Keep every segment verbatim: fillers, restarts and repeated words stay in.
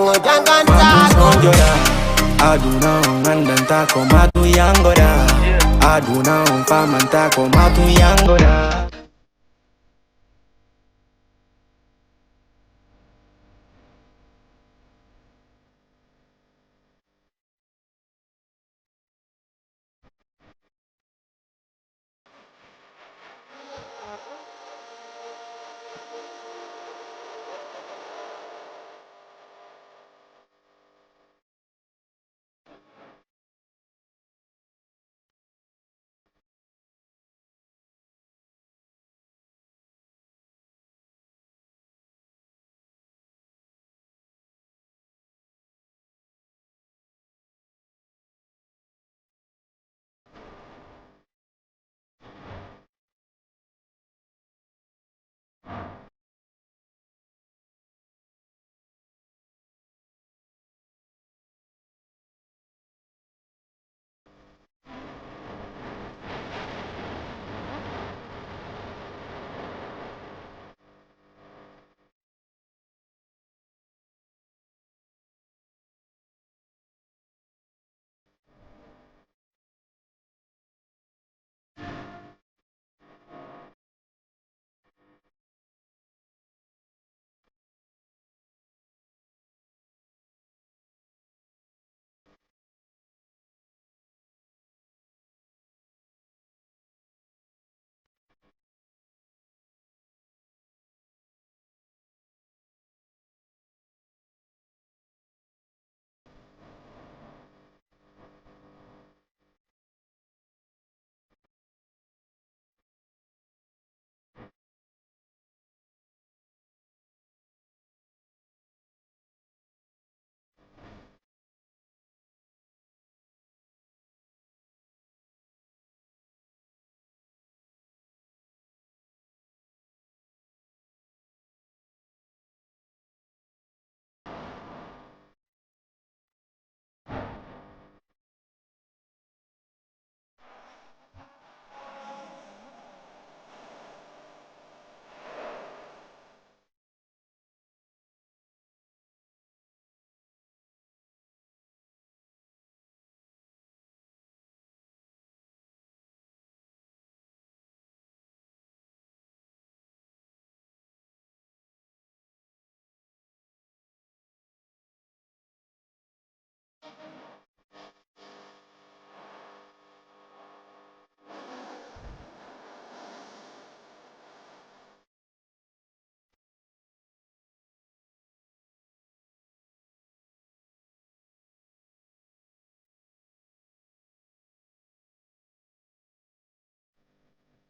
Sonjoɗa, aduna on andanta ko matu yangoɗa. Aduna on famanta ko matu yangoɗa.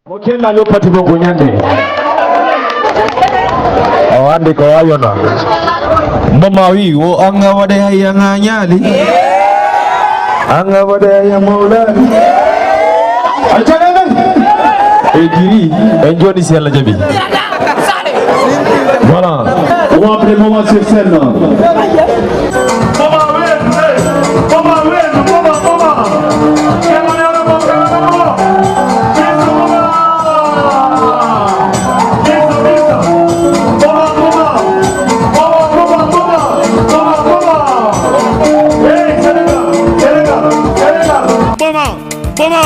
Mo kenna yoppati ko ko ñande. O andi ko wayona. Mama wi wo anga wade hayya nga ñaali. Anga wade hayya mawlani. Acca nene. E jiri, en joni si Alla jabi. Voilà. On va appeler Mama sur scène. Boma, boma,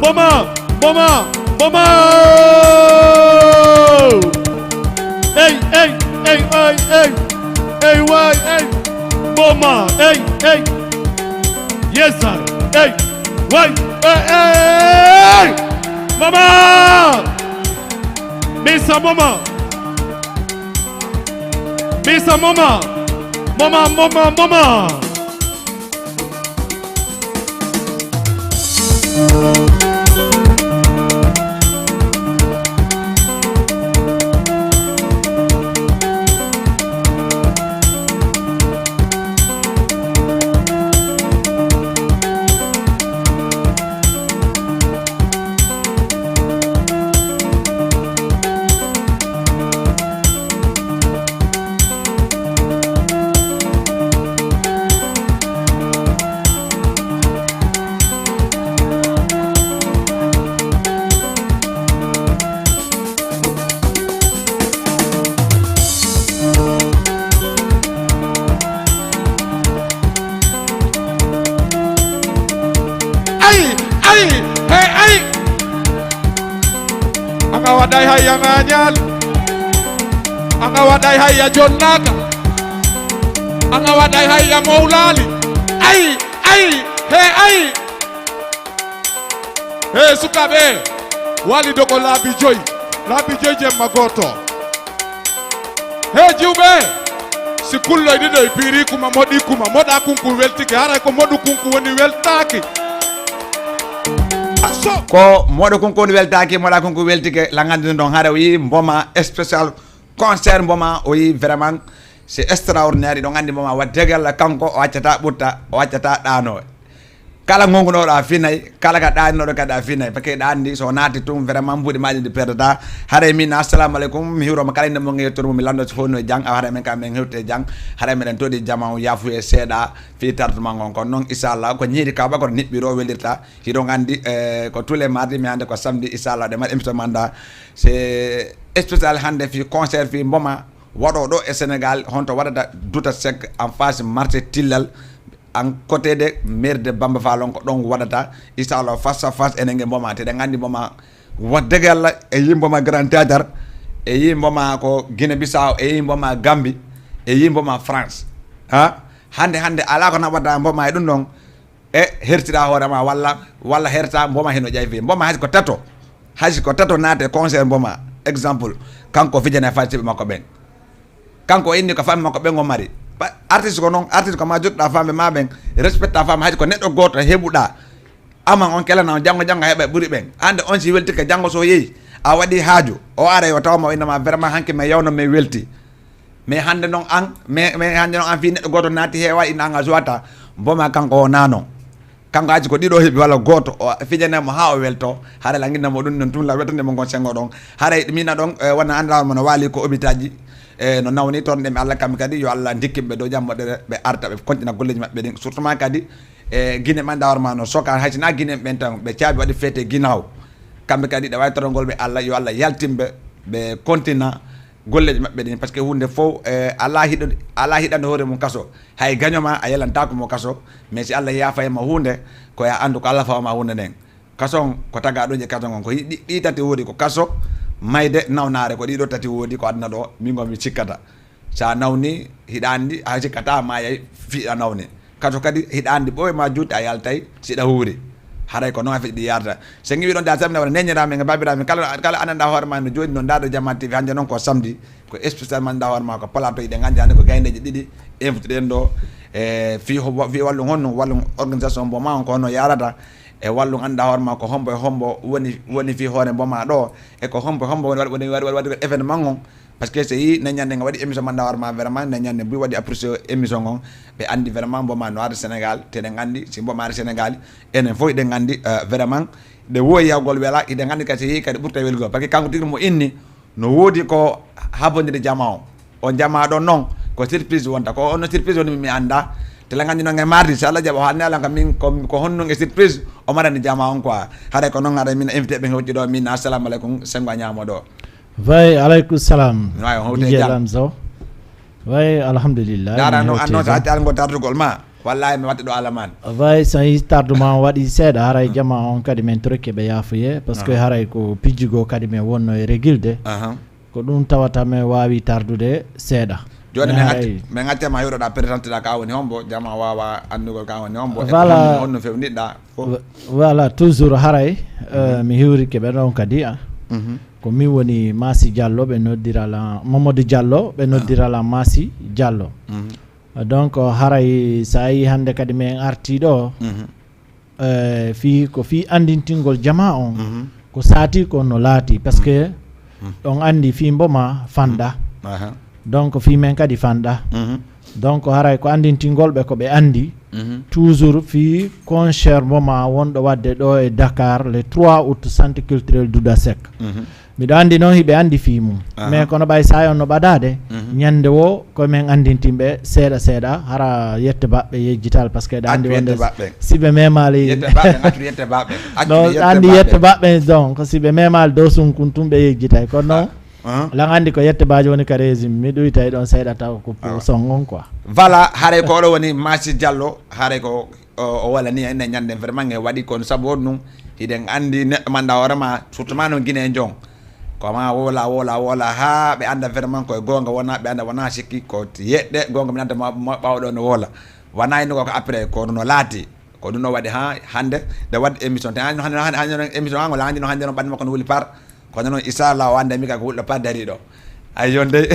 boma. Boma! Boma! Ey, ey, ey, ey, ey. Ey, way, ey. Boma, ey, ey. Yes, sir. Ey, way, ey, ey. Mama! Misa Mama. Misa Mama. Mama, Mama, Mama. Ay, hey, ay. Anga waɗay hay a ŋaañaali. Anga waɗay hay a jonnaaka. Anga waɗay hay a mawlaali. Ay, ay, hey, ay. Hey, sukaaɓe. Wali dogo laabi joyi. Laabi joyi jemma gooto. He jiwɓe, si kulloy ɗiɗo e piiri kuma moɗi kuma moɗa kunku weltike, haray ko moɗu kunku woni weltaaki. Aso. Ko moɗo kunku woni weltaaki, moɗa kunku weltike. Langandi ɗon hara o yi mboma spécial concert mboma o yi vraiment c'est extraordinaire. Iɗon anndi mboma wadde gella kanko o accata ɓutta, o accata ɗaano. Kala gongunoɗo a finay, kala ka ɗaninnoɗo kadi a finay, parce que ɗa anndi so naati tun vraiment mbuɗi ma ɗi ndi perdata. Haray min assalamu aleykum, mi hiwroma kala inde mo ngi yettoru mo mi lando so fof no e jang, a haray men ka men hewte e jang. Haray meɗen toɗi jama o yafuye seeɗa fi tardement ngon, kono noon inchallah ko ñiiri ka ba kono niɓɓiro welirta. Hiɗon anndi eh, ko tous les mardi mais hannde ko samedi inchallah ɗe mbaɗa émission manda c'est spécial hannde fi concert fi mboma waɗo ɗo e Sénégal honto waɗata Douta Seck en face marché Tillal. En côté de maire de Bamba Falon ko ɗon waɗata inchallah face à face enen e mboma te ɗen anndi mboma wadde gella e yi mboma grand théâtre e yi mboma ko Guinée Bissau e yi mboma Gambie e yi mboma France ha hannde hannde ala ko naɓata mboma e ɗum ɗon e hertira hoore ma walla walla herta mboma heno ƴayfi mboma hay ko tato hay ko tato naate conseil mboma exemple kanko fijane fasiɓe makko ɓen kanko o inni ko famɓe makko ɓen o mari artiste ko noon artiste ko ma jottuɗa famɓe ma ɓen respecta famɓe hay ko neɗɗo goto heɓuɗa aman on kelana on janngo janngo heɓa ɓuri ɓen hande on si weltike janngo so yeeyi a waɗi haaju o ara yo tawma o innama vraiment hanki mi yawno mi welti mais hande noon an mais hande noon an fi neɗɗo goto naati heewa ina anga suwata mboma kanko o nano kanko haji ko ɗiɗo heɓi walla goto o fijanemo ha o welto haray la guinnamo ɗum non tun la weltanimo ngon sengo ɗon haray mina ɗon wona andirawol mo no waali ko hôpitaji e no nawni toon ɗemi allah kamɓe kadi yo allah dikkimɓe dow jam moɗere ɓe arta ɓe continua golleji maɓɓe ɗin surtout ma kadi e guine ɓanɗa hoore ma no soka haysina guine ɓen tan ɓe caabi waɗi feete guinaw kamɓe kadi ɗe wawi torogol ɓe allah yo allah yaltinɓe ɓe continua golleji maɓɓe ɗin parce que hunde fof e ala hiɗo ala hiɗande hoore mum kaso hay gañoma a yalantako mo kaso mais si allah yafayma hunde ko ya andu ko allah fawma hunde nden kaso on ko tagaɗoje kaso on ko ɗi tati woodi ko kaso mayde nawnare ko ɗiɗo tati woodi ko aduna ɗo min gon mi cikkata sa nawni hiɗa andi a cikkata mayay fiɗa nawni kaso kadi hiɗa andi ɓoy ma juuti a yaltay siɗa huuri haray ko noon a fiɗi ɗi yarata so ngiwi ɗon da samina wona neñiramen e babiramen kala kala ananda hoore ma no jooɗi noon nda ɗo jama tv hande noon ko samedi ko spécial man nda hoore ma ko plateau iɗen gandi hande ko gayneji ɗiɗi invité ɗen ɗo e fi fi wallum honno wallum organisation mbo ma on ko honno yarata e wallum anda hoore ma ko hombo e hombo woni woni fi hoore mbo ma ɗo e ko hombo e hombo woni waɗi waɗi waɗi waɗi événement on parce que so yi ne ñande nga waɗi émission manda hoore ma vraiment ne ñande buy waɗi apprécié émission on ɓe andi vraiment mbo ma no ari sénégal te ɗen andi si mbo ma ari sénégal enen fof iɗen andi vraiment ɗe woyi yawgol wela iɗen andi kadi so yehi kadi ɓurta welgol parce que kanko tigi mo inni no woodi ko habodiri jama o o jama ɗon noon ko surprise wonta ko onno surprise woni mi annda tela gandi noon e mardi so allah jaɓa o haalni alan kam min ko honnun e surprise o marani jama on quoi haray ko noon haray min invité ɓe hewti ɗo min assalamu aleykum sengo a ñaamo ɗo vay aleykum salam dj lamzo vay alhamdulillah dara noon annoon so acci alngo tardugol ma wallahi mi watta ɗo alaman vay so yi tardement waɗi seeɗa haray jama on kadi min trokke ɓe yaafuye par ce que haray ko pijji goo kadi min wonno e régulde ko ɗum tawata min waawi tardude seeɗa joni min accama yoɗoɗa présenteɗa ka woni hombo jama wawa andugol ka woni hombo voilà honno fewniɗɗa voilà toujours haray mi hiwrike ɓe ɗon kadi a ko min woni masi diallo ɓe noddirala mamadou diallo ɓe noddirala masi diallo donc haray sa yi hannde kadi min arti ɗo fii ko fii anndintingol jamaa on ko saati ko no laati par ce que ɗon anndi fii mbo ma fanɗa donc fii men kadi fanɗa donc haray ko anndintingol ɓe ko ɓe anndi toujours fii concert mbo ma wonɗo waɗde ɗo e dakar le trois août centre culturel douda sec miɗo anndi noon hiɓe anndi fii mum mais kono ɓay sa on no ɓadaade ñannde wo ko min anndintinɓe seeɗa seeɗa hara yette baɓɓe yejjital par ce que ɗa anndi wonde si ɓe memaali non anndi yette baɓɓe donc si ɓe memaali dow sunkun tun ɓe yejjitay kono noon lan anndi ko yette baji woni ka régime mi ɗuytay ɗon seeɗa taw ko pour son on quoi voilà haray ko oɗo woni masi diallo haray ko O, o wala ni ene ñande vraiment e waɗi kon sabu on ɗum hiɗen anndi neɗɗo manɗa hoore ma surtout ma noon Guinée jon ko ma wola wola wola haa ɓe annda vraiment koye goonga wona ɓe annda wona sikki ko yeɗɗe goonga min annda ɓawɗo no wola wona inno ko après ko no laati ko ɗum o waɗi ha hannde nde waɗde émission te hannde hannde émission an o laandi no hannde noon ɓanndu makko no wuli par kono noon inchallah o annda mi ka ko wulɗo par dariɗo ay yonde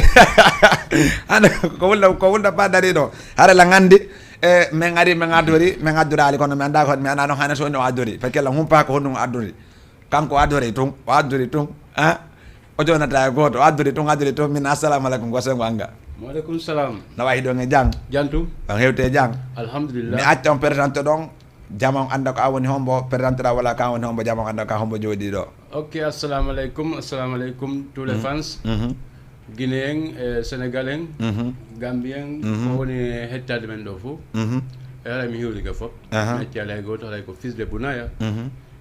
hande ko wulɗo ko wulɗo par dariɗo hare la gandi e min ari min addori min addorali kono mi anda ko mi anda noon hande so woni o addori parce que la humpa ko honɗum o addori kanko o addori tun o addori tun a o jonata e goto o addori tun addori tun min assalamu aleykum gosengo anga Waaleykum salam. Nawa hiɗon e jang Jantum. On hewte e jang Alhamdulillah. Mi acca on présente ɗon jama on anda ko an woni hombo présente ɗa wala ka woni hombo jama on anda ka hombo jooɗi ɗo. Ok, assalamu aleykum, assalamu aleykum tous les fans. Guinéen e Sénégalien, Gambien, ko woni hettade men ɗo fof. E haray mi hiwrike fof. Mi acci alay goto haray ko fils de Bounaya.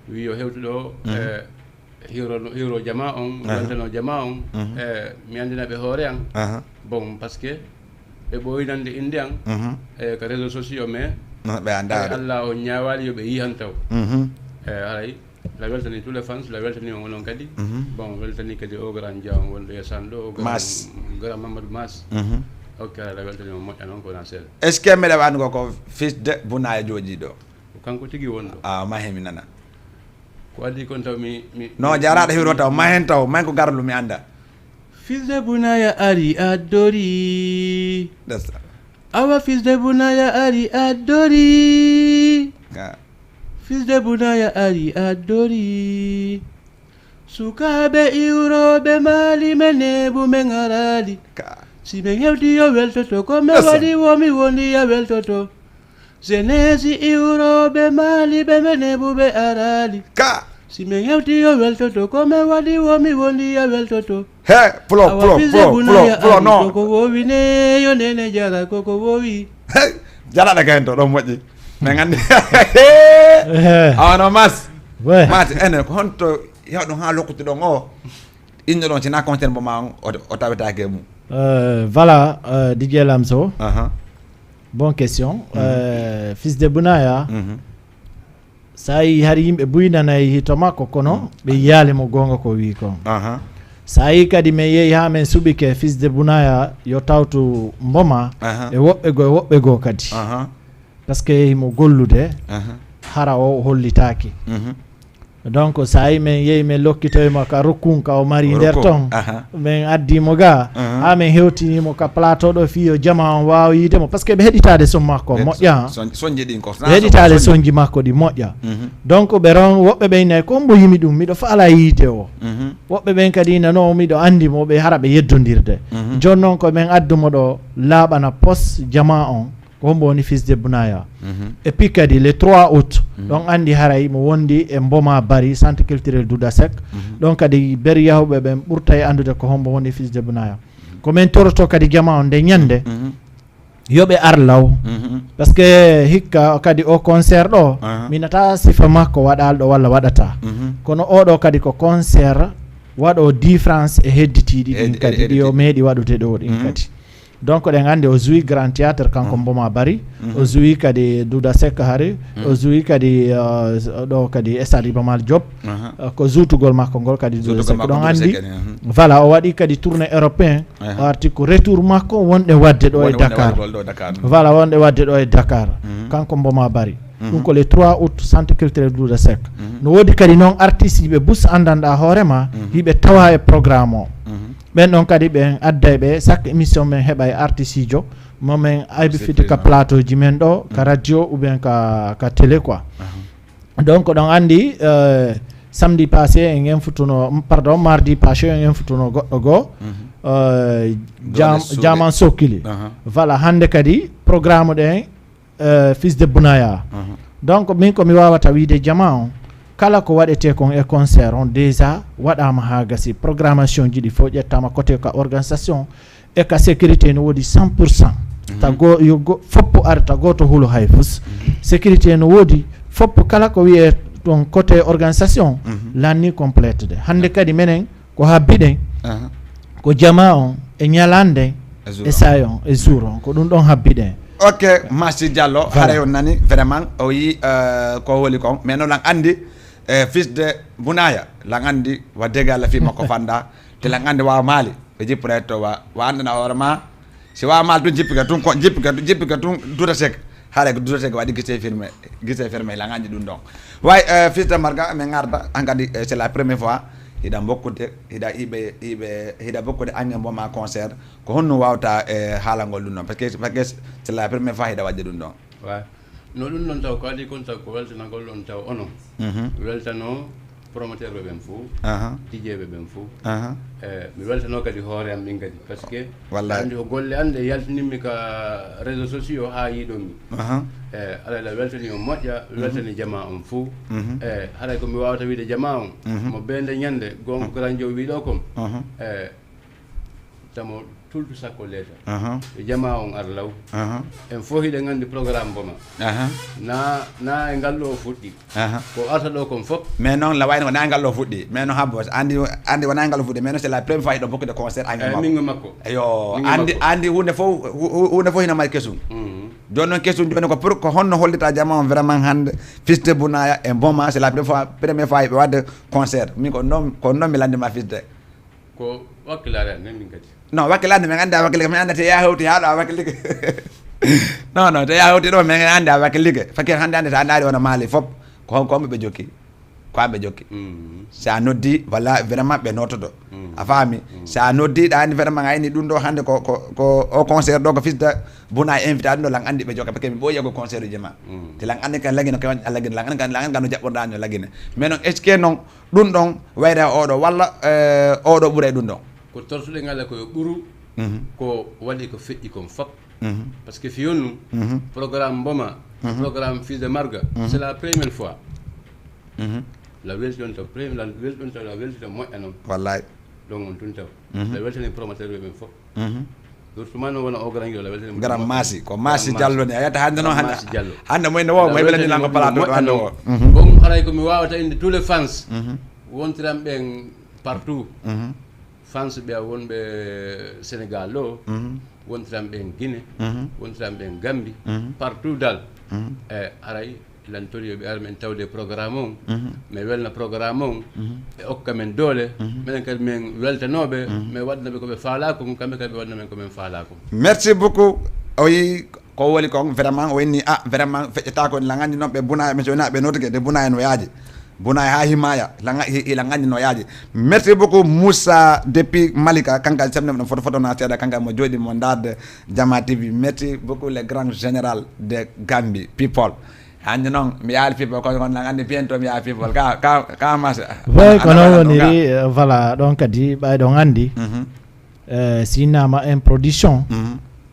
Wi yo hewtu ɗo e hiro hiro jama on weltano jama on e mi andina ɓe hoore an bon parce que ɓe ɓooyinande inde an e ka réseau sociaux mais ɓe andaɗo allah o ñaawali yo ɓe yihan taw e haray la weltani tous les fans la weltani on onon kadi bon weltani kadi o grand jam wonɗo e sanɗo o grand Mas. Grand mamadou mas ok haray la weltani on moƴƴa noon ko wona seeɗa est ce que mbeɗa wani ko ko fils de Bounaya jooɗi ɗo ko kanko tigi wonɗo a ma hemi nana ko addi kon taw mi mi no jaraɗo hiwro taw ma hen taw man ko garlu mi anda fils de Bounaya ari addori That's- awa fils de Bounaya ari addori ah. fils de Bounaya ari addori sukaaɓe iwrooɓe maali men neebu men araali Ka- si men hewti yo weltoto ko men Yes, sir. Waɗi womi woni ya weltoto jeunesse iwrooɓe maali ɓe men neebu ɓe araali ka si men hewti yo weltoto ko men Waɗi womi woni ya weltoto he pulo pulo pulo pulo pulo no ko wowi ne yo nene jara koko wowi he jaraɗa kayen to ɗon moƴƴi min andi awano mas Ouais. mate ene ko honto hewɗum ha lokkutuɗon o inno ɗon sina concerne mo ma on o o tawetake e mum Euh, voilà, euh, D J Lamso, aha bonne question. Euh, fils de Bounaya, Mhm. sa yi hari yimɓe buynanay hito makko kono ɓe yiyali mo gonga ko wi kon. aha Sa yi kadi men yehi ha men suɓike fils de Bounaya yo tawtu mboma aha e woɓɓe goo e woɓɓe goo kadi. aha Parce que yehi mo gollude aha hara o hollitaki. Mhm. Donc sa yi men yehi men lokkitoymo ka rukkun ka o mari nder Rukkun, ton aha. Men addimo ga Aha. Ha men hewtinimo ka plateau ɗo fi yo jama on wawa yiide mo parce que ɓe heɗitade son makko moƴƴa Son- sonji ɗin ko Ɓe heɗitade sonji makko ɗi moƴƴa. Mhm. Donc ɓe ron woɓɓe ɓe inay ko mbo yimi ɗum miɗo faala yiide o. Mhm. Woɓɓe ɓen kadi inano miɗo andi mo ɓe hara ɓe yeddodirde. Mhm. Jon noon ko men addumo ɗo laaɓana pos jama on ko hombo woni fils de Bounaya. Mhm. Et puis kadi le trois août ɗon andi haray mo wondi e mboma bari centre culturel Douda Seck. Ɗon kadi beri yahuɓe ɓen ɓurta e andude ko hombo woni fils de Bounaya. Ko men toroto kadi jama on nde ñande Mhm. yo ɓe ar law. Mhm. Parce que hikka kadi o concert ɗo Aha. Minata sifa makko waɗal ɗo walla waɗata. Mhm. Kono oɗo kadi ko concert waɗo différence e hedditiɗi ɗin Hed- kadi hed- ɗi o hedditiɗi. Meeɗi waɗude ɗo ɗin Mhm. Kadi donc ɗen andi o joui grand théâtre kanko mboma bari. O joui kadi Douda Seck hari. O joui kadi euh, ɗo kadi stade Iba Mar Diop. Aha. Uh, ko juutugol makko ngol kadi Douda Juutugol Seck makko ɗon Douda andi. Seck ne, mhm. Voilà o waɗi kadi tourné européen. Aha. O arti ko retour makko wonɗe wadde ɗo e Wonde- wonde Dakar. waɗi ɗo e Dakar. Voilà wonɗe wadde ɗo e Dakar. Mhm. Kanko mboma bari. Ɗum ko le trois août centre culturel Douda Seck. No woodi kadi noon artiste yiɓe bus andanɗa hoorema yiɓe tawa e programme o. Ɓen ɗon kadi ɓen adday ɓe chaque émission men heɓa e artiste ijo momin aybifiti ka plateau ji men ɗo ka radio ou bien ka, ka télé quoi. Donc ɗon andi euh, samedi passé en en futuno pardon mardi passé en en futuno goɗɗo goo euh, jam, jaman sokkili. Voilà hande kadi programme ɗen euh, fils de Bounaya. Donc min ko mi wawata wiide jama on kala ko waɗete kon e concert on déjà waɗama ha gasi programmation ji ɗi fof ƴettama côté ka organisation e ka sécurité no woodi cent pour cent. Ta go yo go foppo ar ta goto hulo hay fus sécurité no woodi foppo kala ko wiye ɗon côté organisation lanni complète de hande kadi menen ko habbiɗen ko jama on e ñalande e sayon e jour on ko ɗum ɗon habbiɗen. Ok, Massi Diallo, haray on nani vraiment o yi ko holi kon, mais no lan andi e fils de Bunaya lan andi wa dégala fi makko fanda te lan andi wa mali ɓe jippora to wa wa andana hoore ma si wa mali tun jippika tun ko jippika tun jippika tun duta sek haray ko duta sek waɗi gise firme gise firme lan andi ɗum ɗon. Way fils de Marga, min garda hankadi, c'est la première fois hiɗa bokkude hiɗa hiɓe hiɓe hiɗa bokkude ange mboma concert. Ko honno wawta e haalangol ɗum ɗon parce que parce que c'est la première fois hiɗa waɗde ɗum ɗon. Wa no ɗum ɗon taw ko adi kon taw ko weltanagol ɗon taw onon weltano promoteur ɓe ɓen fof, dijeɓe ɓen fof. E mi weltano kadi hoore am ɗin kadi parce que wallay andi ko golle an ɗe yaltinimmi ka réseau sociaux ha yiɗonmi. E alayla weltani on moƴƴa weltani jama on fof. E haray ko mi wawata wiide jama on mo ɓeynde ñande gonko grand jow wiɗo kon. E tamo tultu sakko leeta e jama on ar law. En fof hiɗen anndi programme mboma na na e ngal ɗo fuɗɗi. Ko arta ɗo kon fof mais noon la wayno ko na e ngal ɗo fuɗɗi mais no habbo andi andi wona e ngal ɗo fuɗɗi mais noon c'est la première fois hiɗo bokkude concert ange makko mingo makko. Eyo andi andi hunde fof hunde fof hino mari kesum. Joni noon kesum joni ko pour ko honno hollita jama on vraiment hannde fils de Bunaya e mboma c'est la première fois première fois hiɓe wadde concert min ko noon ko noon mi landima fils de. Ko wakkilaare an nen min kadi. Non, wakkilaare min anndaa wakkilike, min anndaa te yaa hewti haa ɗo a wakkilike. Non, non, te yaa hewti ɗo min anndaa wakkilike. Fakir hannde hannde so a ndaari wona maali fof ko hon ko ɓe jokki. Ko ɓe jokki. So a noddi walla vraiment ɓe nototo. A faami? So a noddi ɗa anndi vraiment a ini ɗum ɗo hannde ko ko ko o concert ɗo ko fils de Buna invité ɗum ɗo lan anndi ɓe jokka parce que mi ɓooyi ko concert uji ma. Te lan anndi kan lagino kewan a lagino lan anndi kan lan anndi kan no jaɓɓorɗa no lagine. Mais non est-ce que non ɗum ɗon wayra e oɗo walla oɗo ɓura e ɗum ɗon. Ko tortuɗen Allah ko yo ɓuru ko waɗi ko feƴƴi kon fop. Parce que fiyon nu programme mboma programme fils de marga c'est la première fois. La welti ɗon taw premier la welti ɗon taw la welti taw moƴƴa noon. Wallay. Ɗon on tun taw la weltani promoteur ɓe ɓen fop. Surtout ma noon wona o grand guiɗo la weltani garam masi ko masi diallo ni a yetta hande noon hande hande moyne wo moy belani lanko plateau ɗo hande o. Bon haray ko mi wawata inde tous les fans wontiram ɓen partout. Fans ɓe wonɓe sénégal ɗo wontiram ɓen guine wontiram ɓen gambi partout dal. E haray lantori yoɓe ar men tawde programme on. Mi welna programme on ɓe okka men doole. Minen kadi min weltanoɓe mi waɗnaɓe koɓe faala kon kamɓe kadi ɓe waɗna men komin faala kon. Merci beaucoup. O yi ko woni kon vraiment o inni a vraiment feƴƴata ko la gandi noon ɓe buna mi sowina ɓe notike de buna en o yaaji. Buna ha himaya la gandi no yaaji. Merci beaucoup moussa depuis malika kanka semne ɗon foto foto na seeɗa kanka mo jooɗi mo darde jama tv merci beaucoup le grand général de gambi people. Hannde noon mi yaali people kono kono nan anndi biento mi yaali people ka ka ka masa. Way kono woniri voilà ɗon kadi ɓay ɗon anndi. Si innama improduction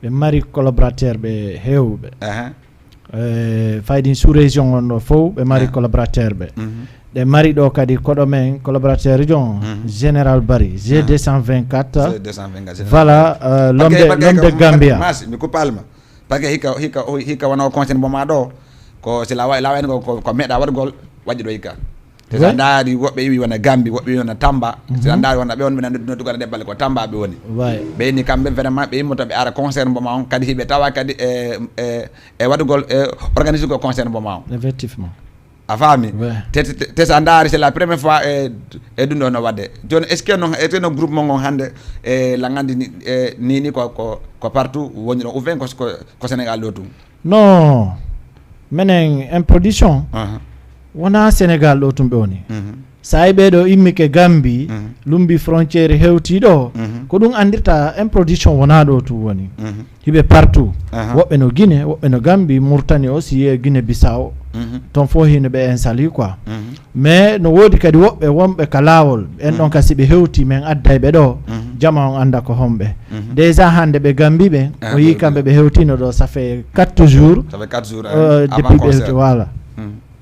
ɓe mari collaborateur ɓe hewɓe. Faydin sous région on ɗo fof ɓe mari collaborateur ɓe. Ɗe mari ɗo kadi koɗo men collaborateur jo on général bari g deux cent vingt-quatre. Voilà l'homme de gambia. Parce que hikka hikka hikka wona o conseil mbo ma ɗo ko si lawa lawani ko ko meɗa waɗgol waɗi ɗo hikka. Te sa ndaari woɓɓe iwi wona gambi woɓɓe iwi wona tamba. Sa ndaari wona ɓe won ɓe nodduga nde balle ko tamba ɓe woni. Ɓe inni kamɓe vraiment ɓe immoto ɓe ara concert mbo ma on kadi hiɓe tawa kadi e e e waɗugol e organise gol concert mbo ma on. Effectivement. A faami? Te sa ndaari c'est la première fois e e ɗum ɗo no waɗde. Jooni est ce que noon est ce que no groupe mon on hannde e la nganndi ni e ni ni ko ko ko partout woni ɗon ou bien ko ko sénégal ɗo tun? Non, menen improduction wona sénégal ɗo tun ɓe woni. Sa yi ɓeɗo immike gambi lumbi frontiére hewti ɗo ko ɗum andirta improduction wona ɗo tun woni. Hiɓe partout woɓɓe no guine woɓɓe no gambi murtani aussi e guine bisaw. Ton fof hino ɓe insali quoi. Mais no woodi kadi woɓɓe wonɓe ka laawol ɓen ɗon kasi ɓe hewti men adday ɓe ɗo. Jama on anda ko homɓe. Déjà hande ɓe gambi ɓe o yi kamɓe ɓe hewtino ɗo ça fait quatre jours. Depuis ɓe hewti voilà.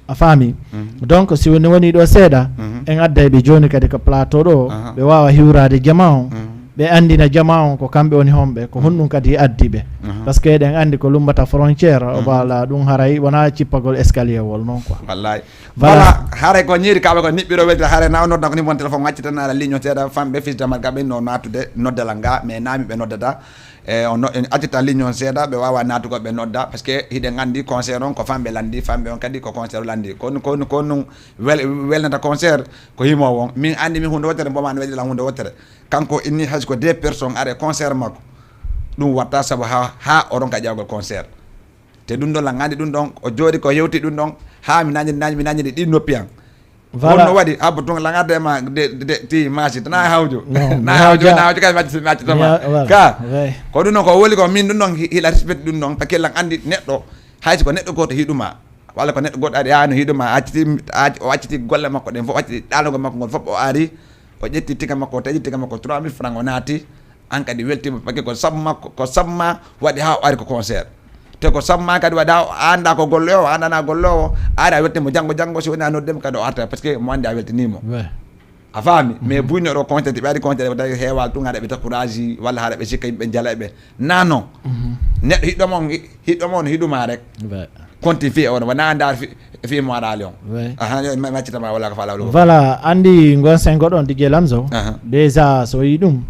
A faami? Donc si woni woni ɗo seeɗa en adday ɓe joni kadi ko plateau ɗo ɓe wawa hiwrade jama on. Ɓe andina jama on ko kamɓe woni homɓe ko honɗum kadi addi ɓe. Parce que eɗen andi ko lumbata frontiére o bala ɗum haray wona cippagol escalier wol noon quoi. Wallay. Voilà. Haray ko ñiiri kaɓe ko niɓɓiro welta haray na o nodda ko ni mon téléphone accitana ala ligne o seeɗa famɓe fils damal gaɓe no natude noddala nga mais nami ɓe noddata. E on no- en accita ligne on seeɗa, ɓe wawa natugo ɓe nodda, parce que hiɗen andi concert on ko famɓe landi, famɓe on kadi ko concert landi. Kon kon kon nun wel- welnata concert ko himo on. Min andi mi hunde wottere, mboma no welila hunde wottere. Kanko inni hay ko deux personnes are concert makko. Ɗum watta sabu ha ha o ronka ƴawgol concert. Te ɗum ɗon lan andi ɗum ɗon o jooɗi ko hewti ɗum ɗon ha mi nañi nañi mi nañi ɗi noppi an. Voilà. Honno waɗi abbo tun laŋade ma de de ti masi tana hawjo. Na hawjo na hawjo kay masi masi tama. Ka ko ɗum ɗon ko woli ko min ɗum ɗon hila respect ɗum ɗon parce que lan andi neɗɗo haysi ko neɗɗo goto hiɗuma walla ko neɗɗo goto ari ano hiɗuma acciti o acciti golle makko ɗen fof acciti ɗanogo makko ngol fof o ari o ƴetti tiga makko o taƴi tiga makko trois mille francs o naati. An kadi weltima parce que ko sabu makko ko sabu ma waɗi ha o ari ko concert. Te ko sabu ma kadi waɗi ha o anda ko golle o andana golle o ari a weltima janggo janggo si woni a noddema kadi o arta parce que mo andi a weltinimo. A faami mais buynoɗo concert ɓe ari concert ɓe tawi heewal tun haɗa ɓe ta courage walla haɗa ɓe sikka yimɓe jala ɓe. Na non. Neɗɗo hiɗɗoma on hiɗɗoma on hiɗuma rek. Konti fi on wona andar fi fi mo arali on. Aha maccitama wala ko fala wala. Voilà andi gon sen goɗon dige lamzo. Déjà so yi ɗum.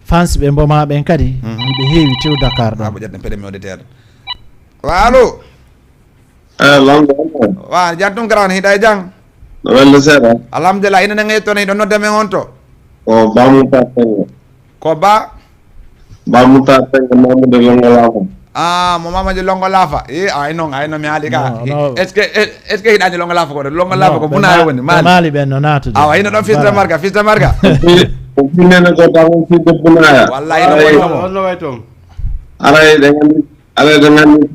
Fans ɓe mboma ɓen kadi hiɓe heewi tew Dakar ɗo. Abo ƴatten premier auditeur. Wa allo. Eyi lamɗo. Wa jam tum grand hiɗa e jam? No welde seeɗa. Alhamdulillah ina nanga yettoon hiɗo nodde men on to. Ko bamuta tengo. Ko ba? Bamuta tengo mamude longo lafa. Ah mo mamaji longo lafa e ay noon ay no mi haali ka. Est ce que est ce que hiɗani longo lafa ko longo lafa ko bunayo woni mali mali ɓen no natude awa hino ɗon fils de marga fils de marga. Ko binene ko tan fils de bunaya. Wallahi no wayno mo. Honno way toon? Aray ɗe gandi aray ɗe gandi.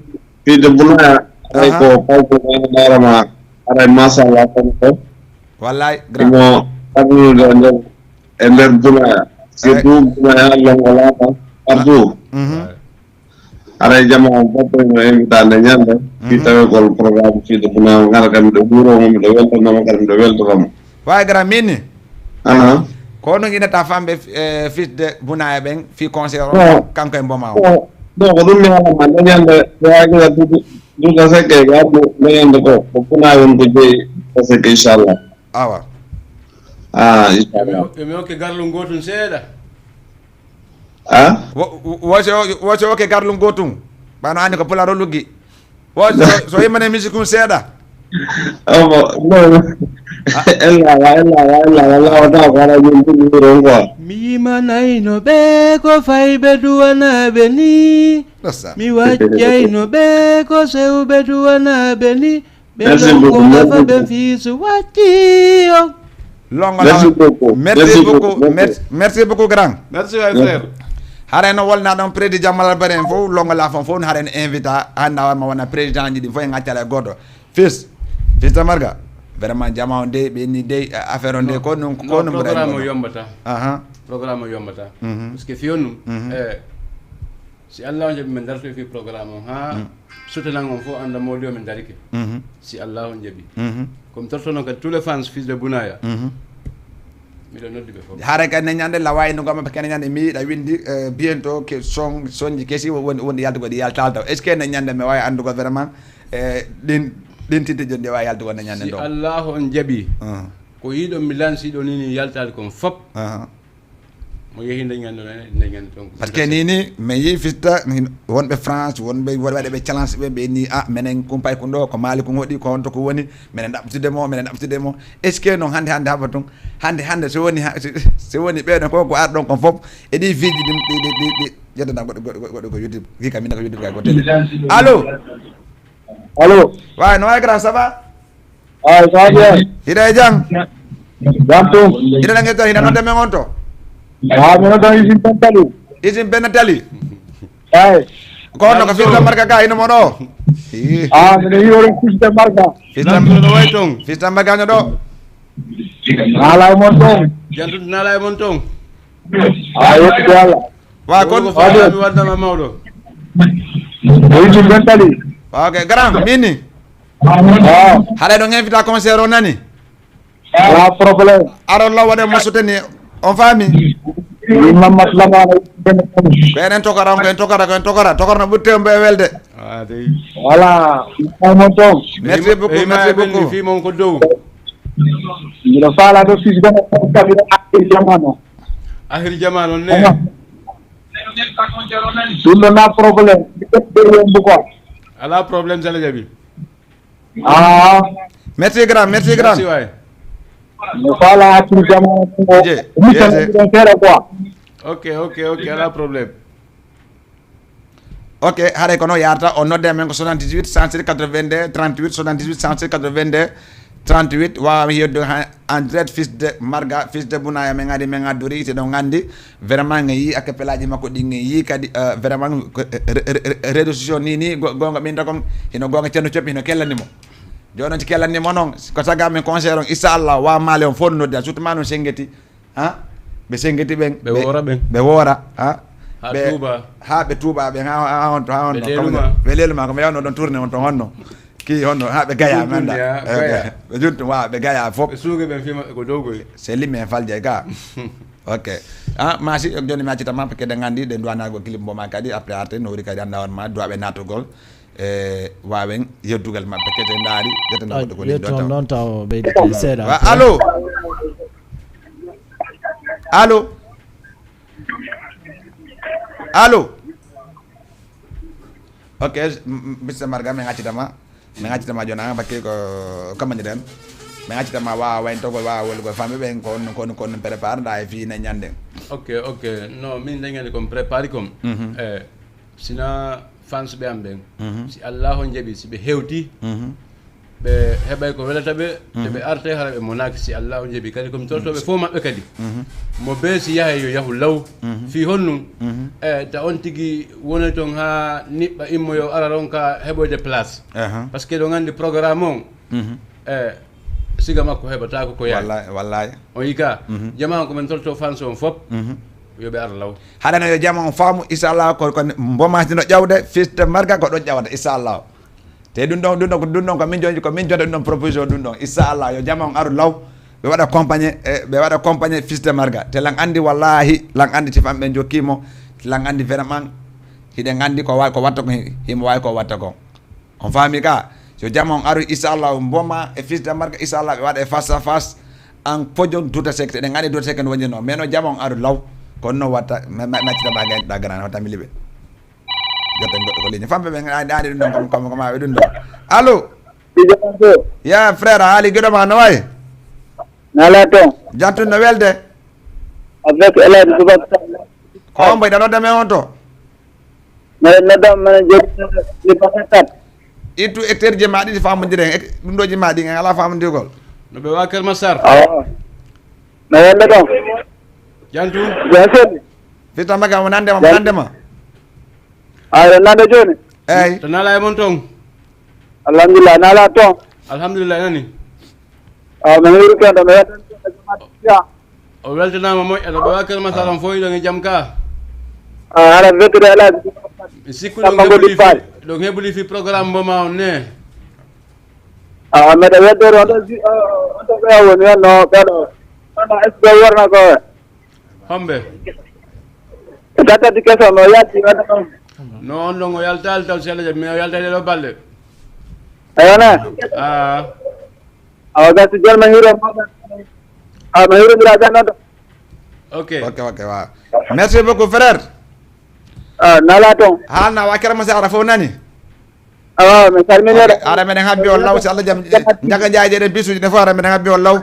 Fii de bunaya ay ko pawko ɓe darama aray machallah kono ko wallay imo arnude e nder e nder bunaya surtout bunaya longo laata partout. Aray jama on fof imo invita nde ñande fii tawegol programme fii de bunaya o gara kam miɗo wuuro mo miɗo weltanama kadi miɗo weltoramo. Wawi gara mini. Ko honno nginata famɓe fils de bunaya ɓen fi conseil o kanko e mboma o. Ɗo ko ɗum mi halama nde ñande wagila duuta sekke e garɗo nde ñande ko ko bunaya woni ko jeeyi ko sekke inchallah. Awa. Ah inchallah. Emi hokke garlum gotun seeɗa. Ah. Wosi wosi hokke garlum gotun ɓano anni ko pularo luggi. Wo so so yimɓe ne musique um seeɗa. Omo non. Ellawa ellawa ellawa lawa taw ko ala min ɗum ɗum quoi. Mi yimanayno ɓe ko fayɓe duwanaaɓe ni. Mi waccayno ɓe ko sewɓe duwanaaɓe ni. Ɓe longo gafa ɓe fiisu wacci o. Longo merci beaucoup merci beaucoup merci beaucoup grand. Merci way frère. Haray no wolna ɗon président malal bari en fof longo lafon fof no haray no invita hannde a warma wona président ji ɗi fof en accala e goto. Fils fils de marga vraiment jama on dey ɓe ni dey affaire on dey ko ɗum ko ɗum programme o yombata. Aha. Programme o yombata. Parce que fiyon ɗum. Si Allah on jaɓi min dartoy fi programme on ha sotanan on fof anda mawdi o min darike. Si Allah on jaɓi. Komi tortono kadi tous les fans fils de bunaya. Miɗo noddi ɓe fof. Haray kadi ne ñande lawayi no gomma kene ñande mi yiɗa windi bientôt que son sonji kesi woni woni yaltugol ɗi yaltal taw est ce que ne ñande mi wawi andugo vraiment. Ɗin ɗin titi joni ɗi wawi yaltugol ne ñande si do Allah on jaɓi. Ko yiɗon mi lansiɗo nini yaltade kon fop. Mo yehi nde ñande ɗo ene nde ñande ton. Parce que ni ni mi yi fista wonɓe france wonɓe waɗa ɓe challenge ɓe ɓe ni a menen kumpay kun ɗo ko maali kun hoɗi ko honto ko woni. Minen ɗaɓɓitude mo minen ɗaɓɓitude mo. Est ce que noon hannde hannde haɓa tun hannde hannde so woni so woni ɓeɗon ko ko arɗon kon fof e ɗi fiji ɗi ɗi ɗi ɗi ƴettana goɗɗo goɗɗo goɗɗo ko youtube hika mina ko youtube kay ko télé. Allo. Allo. Wawi no wawi grand ça va? Ay sadio. Hiɗa e jam? Jam tum. Hiɗa nange to hiɗa nodde men on to? Ha mi nodda isin pentali. Isin pentali. Ay. Ko honno ko firta marka ga ino mo ɗo? Ah mino yiwore firta marka. Firta marka no way ton. Firta marka no ɗo. Nala e mon ton. Jantude nala e mon ton. Ay yetti Allah. Wa kon mi waddama mawɗo. Isin pentali. Ok grand mini. Haɗa ɗon invita concert o nani? Ala problème. Aron law waɗe mo suteni on faami. Mammat lamana. Ko enen tokara on ko en tokara ko en tokara tokara no ɓutte on ɓe welde. Voilà. Mammat on. Merci beaucoup merci beaucoup. Fimon ko dow. Mbiɗo faala ɗo fis gana kamira ahir jamano. Ahir jamano ne. Ɗum ɗo na problème. Ɓe yombu quoi. Ala problème, Sala Jabi. Ah, Merci grand, merci grand. Merci, waay. Mi faala hakkille jam. Je, Mi tan je, je. Ɗon seeɗa quoi. Ok, ok, ok, ala problème. Ok, haray ko noon yarata, o nodde men ko soixante-dix-huit, cent sept, quatre-vingt-deux, trente-huit, soixante-dix-huit, cent sept, quatre-vingt-deux, trente-huit. Wawa mi yeddu ha en direct, fils de Marga, fils de Bounaya, men ngadi, men ngaddori, te ɗon ngandi vraiment nge yi akapelaji makko ɗi, nge yi kadi, euh, vraiment ko, euh, re- re- re- réseau social ni ni go- gonga ɓinta kon, hino gonga Ceerno Coppi, hino kellanimo. Joni on ci kellanimo noon, ko saga men concert on, inchallah, wa maale on fof no noddi, surtout ma noon sengeti. Ha? Ɓe sengeti ɓen. Ɓe woora ɓen. Ɓe woora. Ha? Ha Ɓe- Touba. Ha ɓe Touba ɓen, ha, ha on to, ha on Ɓe to. Leeluma. Ɓe Leeluma, ko ɓe yawno ɗon tourné on to honno. Ki honno, ha ɓe gaya, mi Juntunde, anda. Ha, Gaya. Ɓe juntu, wa, ɓe gaya fof. Ɓe suuge ɓen fima ko dow goy. C'est lui men falje ga. Ok. Ah, masi, joni mi accitama, parce que ɗen ngandi, ɗen duwanago clip mbo ma kadi, après arte, no wuri kadi anda on ma, duwaɓe natugol. E wawen yeddugal maɓɓe kete ndaari, yetana goɗɗo ko lindo Yetton taw. Ɗon taw ɓeydi seeɗa. Wa- Allo? Allo? Allo? Ok, m- m- Mister Marga, min accitama. Min accitama jona, bakke ko kamani den. Min accitama wa wayn to ko wa wol ko fambe ben ko on ko on prépare da e fi na nyande. Ok, ok. No, min dañani kon préparé kon. Mhm. Eh, sina fans ɓe am ɓen. Mhm. Si Allah on jaɓi, si ɓe hewti, Mhm. ɓe heɓay ko welata ɓe, te ɓe arte hara ɓe monaki si Allah on jaɓi. Kadi komi tortoɓe fof maɓɓe kadi. Mhm. Mo be si yahay yo yahu law. Mhm. Fi honnun. Mhm. Eh, ta on tigi woni ton ha niɓɓa immo yo ara ronka heɓoyde place. Aha. Parce que ɗo gandi programme on. Mhm. Eh, siga makko heɓata ko ko yahay. Wallahi, wallahi. On yika, Mhm. jama ko men tolto fans on fop, Mhm. yo ɓe ar law. Haɗana yo jama on faamu, inchallah, ko ko mbomasino ƴawde, fils de Marga ko ɗon ƴawata, inchallah. Te ɗum ɗon, ɗum ɗon ko ɗum ɗon ko min joni, ko min jota ɗum ɗon proposition ɗum ɗon, inchallah, yo jama on aru law. Ɓe waɗa compagnie, e ɓe waɗa compagnie fils de Marga. Te lan andi wallahi, lan andi si fan ɓe jokkimo, lan andi vraiment, hiɗen andi ko wa- ko watta ko hi- himo wawi ko watta ko. On faami ka? So jama on aru, inchallah, mboma e fils de Marga, inchallah, ɓe waɗa e face à face. An fojon duta sek, eɗen andi duta sek no wonjino. Mais no jama on aru law, kono no watta, ma- ma- maccita ma gañ ɗa grand, watta mi liɓe. Jotten goɗɗo ko ligne. Famɓe ɓe ngaɗa ɗaani ɗum ɗon, comme, comme, comme awe ɗum ɗon. Allo? Ya frère, a haali giɗo ma no wayi? Nala ton. Jantun no welde? Avec Elad Boubacar. Ko on mboy ɗa nodda men on to? Mbeɗa nodda mbeɗa jooɗi Liberté quatre. Ittu e terje ma ɗiɗi famondiren e ɗum ɗo ji ma ɗi en ala famondirgol. No ɓe wa Kër Massar. Awa. No wonde ɗon? Jantu. Bien sûr. Fitama kam mo nande ma, mo nande ma. Awa nande jooni. Eyyi. To nala e mon ton. Alhamdulillah, nala ton. Alhamdulillah nani. Awa men wiri kendo mi yettan. O weltanama moƴƴa no ɓe wa Kër Massar on fof iɗon e jam ka. Awa hara wettude Elad. Mi sikku ɗon heɓuli fi ɗon heɓuli fi programme mbo ma on ne. Awa mbeɗa weddori on ɗo ji- on ɗo ɓeya woni on no ɓeɗo. Ono est ce que worna ko Homɓe. Gattati keso no yalti wadde ɗon. No on ɗon o yaltali taw sella jam mi o yaltali ɗo balɗe. Eyona. Ah. Awa gasi jolma hiiro mawɓe. Awa no hiirondira ɓen ɗon to. Ok. Ok, ok, waaw. Merci beaucoup, frère. Awa nala ton. Haalna wa Kër Massar fof nani? Awa mi salmini oɗo. Ara meɗen habbi on law, si Allah jam jaga jaaje ɗen bisuji ɗen fof ara meɗen habbi on law.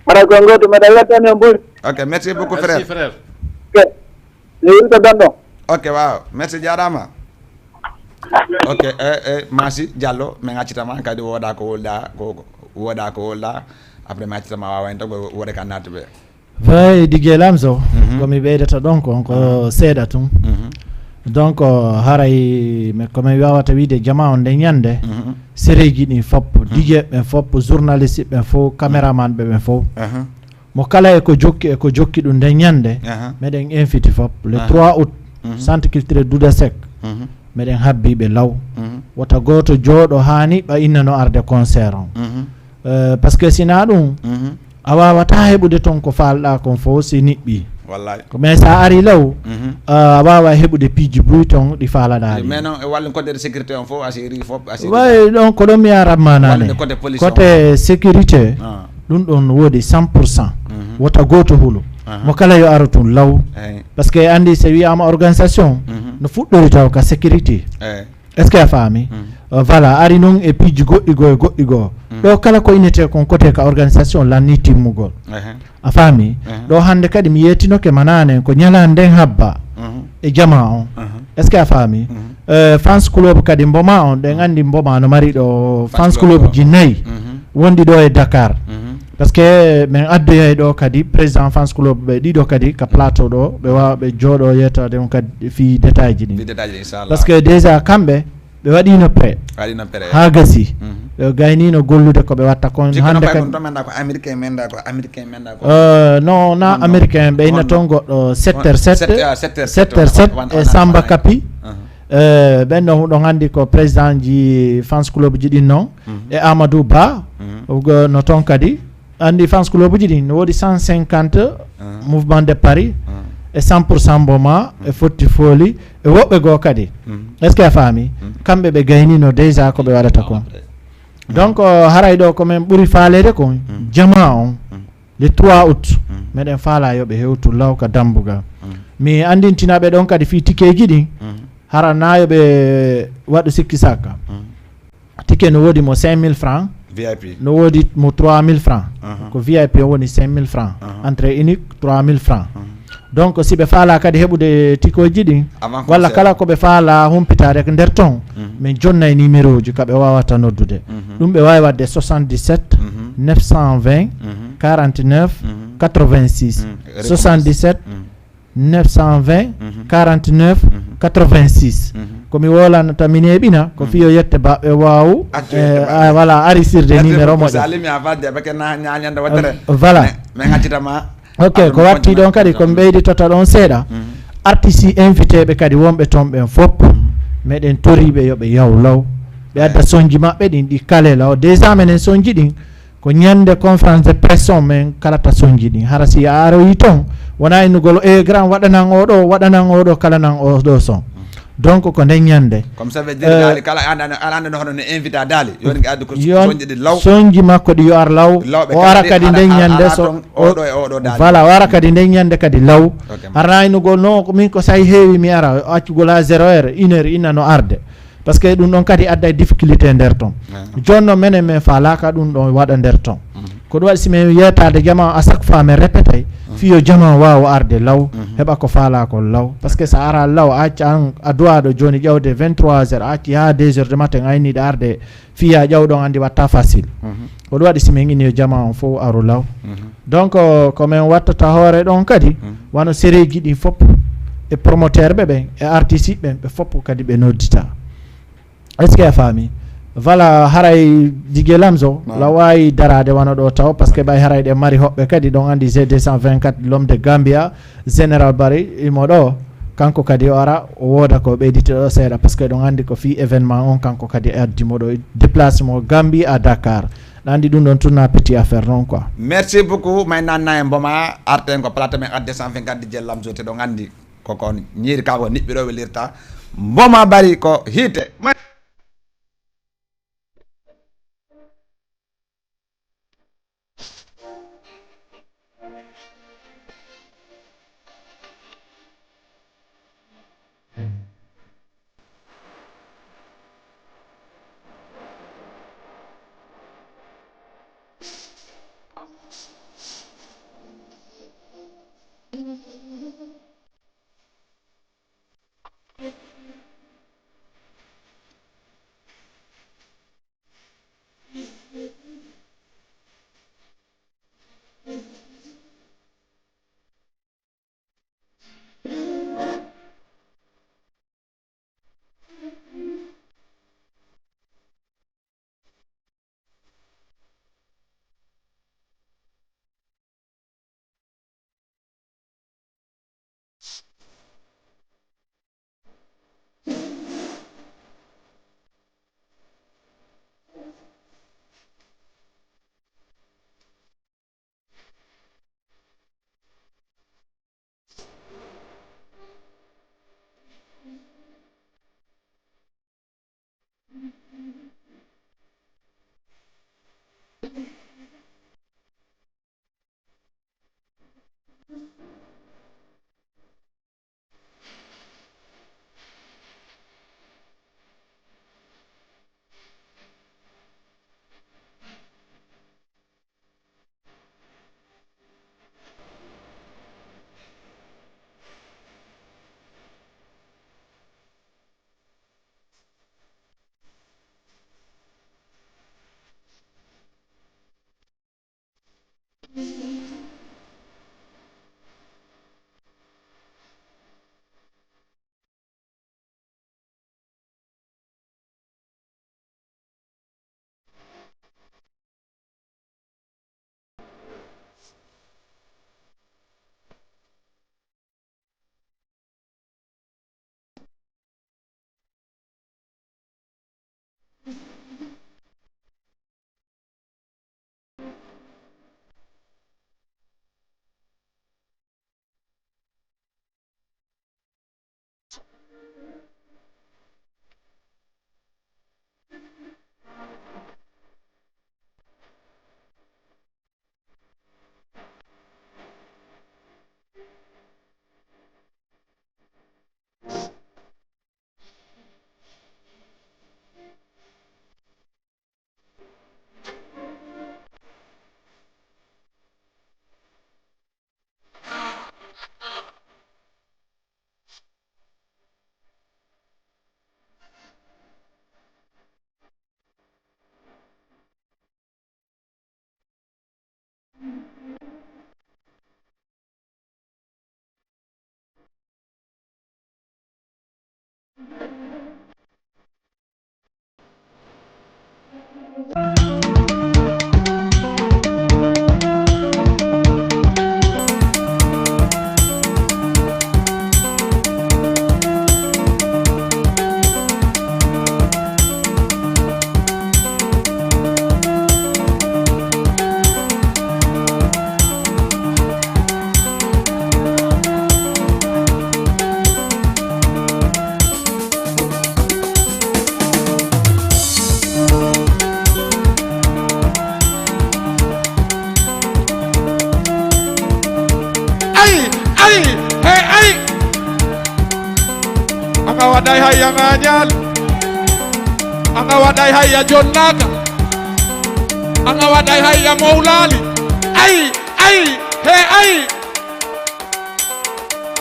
Hara ko ngoto mbeɗa wettani on ɓuri. Ok, merci beaucoup, Merci frère. Frère. Mi wirta ɗon ɗon. Ok, waaw, merci jarama. Ok, e e Masi Diallo, min accitama kadi woda ko wolɗa ko woda ko wolɗa. Après mi accitama wawa en tago woda ka nattuɓe. Vay Didier Lamzo, komi ɓeydata ɗon kon ko seeɗa tun. Donc haray mi- ko min wawata wiide jama on nde ñande, sereji ɗin fop, Didier ɓen fop, journaliste ɓen fop, caméraman ɓe ɓen fop, mo kala e ko jokki e ko jokki ɗum nde ñande. Meɗen invite fop le trois août, centre culturel Douda Seck, meɗen habbiɓe law. Wota goto jooɗo hani ɓa innano arde concert on. Euh, parce que sina ɗum, a wawata heɓude ton ko falɗa kon fof si niɓɓi. Wallahi. Ko mais sa ari law, euh, a wawa heɓude piiji buy ton ɗi falaɗa ɗi. Mais non, e wallu côté de sécurité on fof asiri fof asiri. Way ɗon ko ɗon mi aratma nane. Wallude côté police on. Côté sécurité, Ah. ɗum ɗon woodi cent pour cent. Wota goto hulo. Aha. Mo kala yo aro tun law. Eyi. Parce que anndi, so wiyaama organisation, Mhm. no fuɗɗori taw ka sécurité. Eyi. Est-ce que a faami? Mhm. Euh, voilà, ari noon e piiji goɗɗi goo e goɗɗi goo. Mhm. Ɗo kala ko innetee kon kote ka organisation lanni timmugol. Ehe. A faami? Ehe. Ɗo hannde kadi mi yeetinoke ma naane ko ñalaande nden habba Mhm. e jamaa on. Mhm. Est-ce que a faami? Mhm. Euh, fans club kadi Mboma on, ɗen anndi Mboma no mari ɗo fans Fans club club. ji nayi Mhm. wonɗi ɗo e Dakar. Mhm. Parce que min addoyay ɗo kadi président fans club ɓe ɗiɗo kadi ka plateau ɗo, ɓe waawa ɓe jooɗo yettaade on kadi fii détail ji ɗin. Fii détail ji ɗin, inchallah. Parce que déjà kamɓe ɓe waɗiino prêt. Waɗiino prêt. Haa gasi. Mhm. Ɓe gayniino gollude ko ɓe watta kon. Jikku hannde non kadi. Kon to men da ko américain, men da ko américain, men da ko. Euh, non, na Non, non. américain, ɓe inna On- toon goɗɗo sept heures sept, sept, ah, sept heures sept heures sept, wan- e wan- Samba wan- Kapi. Mhm. Euh, ɓen ɗon, ɗon anndi ko président ji fans club ji ɗin non. Mhm. E Amadou Ba, Mhm. o go- no toon kadi. Anndi fans club ji ɗin, no woodi cent cinquante Mhm. Mouvement de Paris, Mhm. e cent pour cent Mboma, e Mhm. Fotti Foli, e woɓɓe goo kadi. Mhm. Est-ce que a faami? Mhm. Kamɓe ɓe gaynino déjà ko ɓe waɗata kon. Après. Donc, euh, haray ɗo ko men ɓuri faaleede kon, Mhm. jamaa on, Mhm. le trois août, Mhm. meɗen faala yo ɓe hewtu law ka dambugal. Mhm. Mi anndintina ɓe ɗon kadi fii tikeeji ɗin, Mhm. hara na yo ɓe waɗu sikki sakka. Mhm. Ticket no woodi mo cinq mille francs, V I P. No woodi mo trois mille francs. Aha. Ko V I P on woni cinq mille francs. Aha. Entrée unique trois mille francs. Aha. Donc, si ɓe faala kadi heɓude tikoji ɗin, Avant walla concert. Kala ko ɓe faala humpitaade ko nder ton, Mhm. min jonnay numéro ji ka ɓe waawata noddude. Mhm. Ɗum ɓe waawi waɗde soixante-dix-sept, Mhm. neuf cent vingt, Mhm. quarante-neuf, Mhm. quatre-vingt-six. Mhm. Soixante-dix-sept, Mhm. neuf cent vingt, Mhm. quarante-neuf, Mhm. quatre-vingt-six. Mhm. Ko mi woolanata mi neeɓina, ko Mhm. fiyo yette baɓɓe waawu, Accu eh, yette baɓɓe. Ah, voilà, arisirde Merci numéro beaucoup, moƴƴo. Salim, ya fadde, ɓe ke na ñañande wattere. Euh, voilà. Mais, mais ngaccitama. Ok, Aduna ko watti ɗon kadi ko ɓeyditata ɗon seeɗa. Mhm. Artiste invité ɓe kadi wonɓe toon ɓen fof, Mhm. meɗen toriɓe yo ɓe yaw law. Ɓe adda sonji maɓɓe ɗin ɗi kale law. Déjà menen sonji ɗin, ko ñande conférence de presse on men kalata sonji ɗin. Hara si a aroyi ton, wona innugol, "E grand, waɗanan o ɗo, waɗanan o ɗo, kalanan o ɗo son." Donc, ko nden ñande. Comme ça veut dire, euh, daali kala an, an, an, an, hono ne invita daali. Yoni addu ko yon sonji ɗi law. Sonji makko ɗi yo ar law. Law ɓe O ara kadi kadi nden ara, ñande ara so ton, o ɗo e o ɗo daali. Voilà, o ara kadi nden ñande kadi law. Ok. Hara innugol, "Non, ko min ko say heewi mi ara, accugol ha zéro heure, une heure, ina no arde." Parce que ɗum ɗon kadi adda difficulté e nder ton. Ah. Jooni noon menen min faalaaka ɗum ɗon waɗa nder ton. Mhm. Ko ɗum waɗi si min yeetaade jama à chaque fois min répétay, Mhm. fiyo jama waawa arde law, Mhm. heɓa ko faalaa kon law. Parce que so a ara law, a acca an a duwaaɗo jooni ƴawde vingt-trois heures, a acci haa deux heures du matin, a inniiɗo arde fiya ƴaw ɗon anndi watta facile. Mhm. Ko ɗum waɗi si min inni yo jama on fof aru law. Mhm. Donc, euh, ko min wattata hoore ɗon kadi, Mhm. wano sereeji ɗin fof, e promoteur ɓe ɓen, e artiste ɓen, ɓe fof kadi ɓe noddita. Est-ce que a faami? Voilà, haray Didier Lamzo, Non. la waawi daraade wano ɗo taw, parce que ɓay haray ɗe mari hoɓɓe kadi, ɗon anndi G deux cent vingt-quatre, l'homme de Gambia, Général Barry, imo ɗo, kanko kadi o ara, o wooda ko ɓeydita ɗo seeɗa, parce que ɗon anndi ko fii événement on, kanko kadi addi mo ɗo, déplacé mo Gambie à Dakar. Ɗa anndi ɗum ɗon tourna petit affaire non quoi. Merci beaucoup, may nanna en Mboma, arten ko plateau men R deux cent vingt-quatre Didier Lamzo te ɗon anndi ko kon ñiiri ka ko niɓɓi ɗo welirta. Mboma Barry ko hiite. Ay, ay, hey, ay. Anga waɗay hay anga ñaal. Anga waɗay hay a jonnaka. Anga waɗay hay a mawlali. Ay, ay, hey, ay.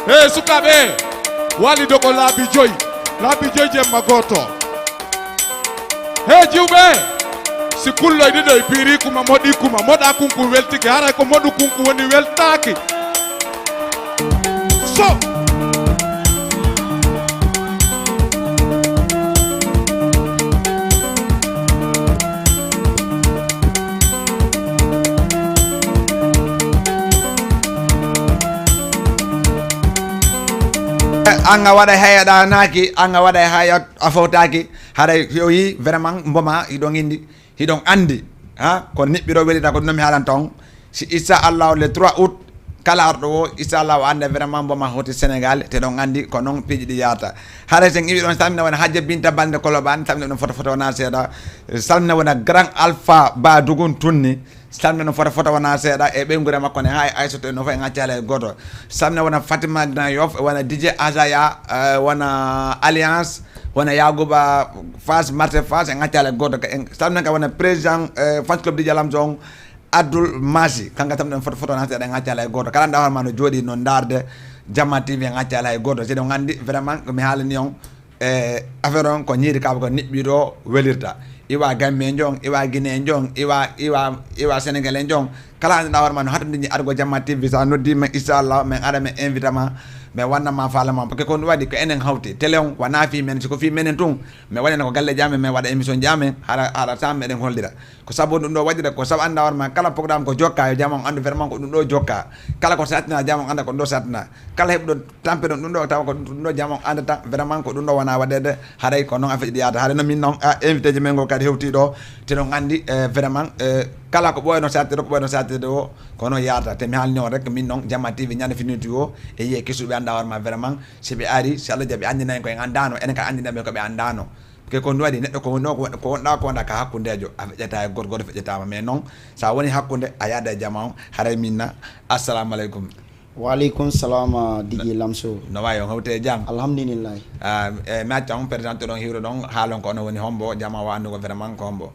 He sukaaɓe, wali dogo laabi joyi, laabi joyi jemma gooto. He jiwɓe, si kulloy ɗiɗo e piiri kuma, moɗi kuma, moɗa kunku weltike, haray ko moɗu kunku woni weltaaki. So. Anga waɗa haya ɗanaaki, anga waɗa haya a fawtaaki. Haray yo yi vraiment mboma hiɗon indi, hiɗon andi, ha ko niɓɓiro welita ko ɗum mi haalan ton. Si inchallahu le trois août, kala arɗo o inchallahu ande vraiment mboma hoti Sénégal, te ɗon andi ko non piiji ɗi yata. Haray sen iwi ɗon salmina wona Hajja Binta Balde Koloban, salmina ɗon foto foto wona seeɗa, salmina wona Grand Alpha Ba Dugun Tunni, salmina ɗon foto foto wona seeɗa e ɓeynguure makko ne, ha e Aysatu en no fof en accala e gooto. Salmina wona Fatima Grand Yoff, wona D J Azaya, eh, wona Alliance, wona Yaguba Fass, Marché Fass, en accala e gooto. En salmina ka wona président, eh, fans club D J Lamson, Abdoul Masi, kanka salmina ɗon foto foto wona seeɗa en accala e gooto. Kala nda hoore ma no jooɗi no ndaarde Jama T V en accala e gooto. Si ɗon andi vraiment ko mi haalani on, e affaire on ko ñiiri kaaba ko niɓɓiɗo welirta. Iwa Gambie njon, iwa Guinée njon, iwa, iwa, iwa Sénégal njon. Kala annduɗa hoore ma no hattondini argo Jamma T V, sa noddi men, inchallah, men ara men invita ma, men wanna ma faale ma. Parce que ko ɗum waɗi ko enen hawti. Télé on wona fi men, si ko fi menen tun, men waɗana ko galle jaamen, men waɗa émission jaamen, hara, hara sa meɗen hollira. Ko sabu ɗum ɗo waɗira, ko sabu annda hoore ma, kala programme ko jokka, yo jama on anndu vraiment ko ɗum ɗo jokka. Kala ko sattina, jama on annda ko ɗum ɗo sattina. Kala heɓuɗo tampe ɗon ɗum ɗo, tawa ko ɗum ɗo jama on andata, vraiment ko ɗum ɗo wona waɗede, haray ko noon affaire ɗi yaata. Haray no min noon, a, invité ji men ngo kadi hewti ɗo, te ɗon andi, eh, vraiment, eh, kala ko ɓooyno sattude, ko ɓooyno sattude o, ko noon yaata. Te mi haalni on rek, min noon, Jamma T V ñande finiti o, e yiye kesuɓe annda hoore ma vraiment, si ɓe ari, si Allah jaɓi anndinayen ko en anndano, enen kadi anndinaɓe ko ɓe anndano. Ke ko ɗum waɗi neɗɗo ko wonno, ko won-, ko wonɗa, ko wonɗa ka hakkundejo, a feƴƴata e goto, goto feƴƴatama. Mais noon, sa woni hakkunde, a yaada e jama on, haray minna. Assalamu aleykum. Wa aleykum salam, ah, Digi Lamso. No wayi, on hawti e jam? Alhamdulillahi. Ah, e mi acca on présenté ɗon, hiwro ɗon, haalon ko ono woni hombo, jama o anndugo vraiment ko hombo.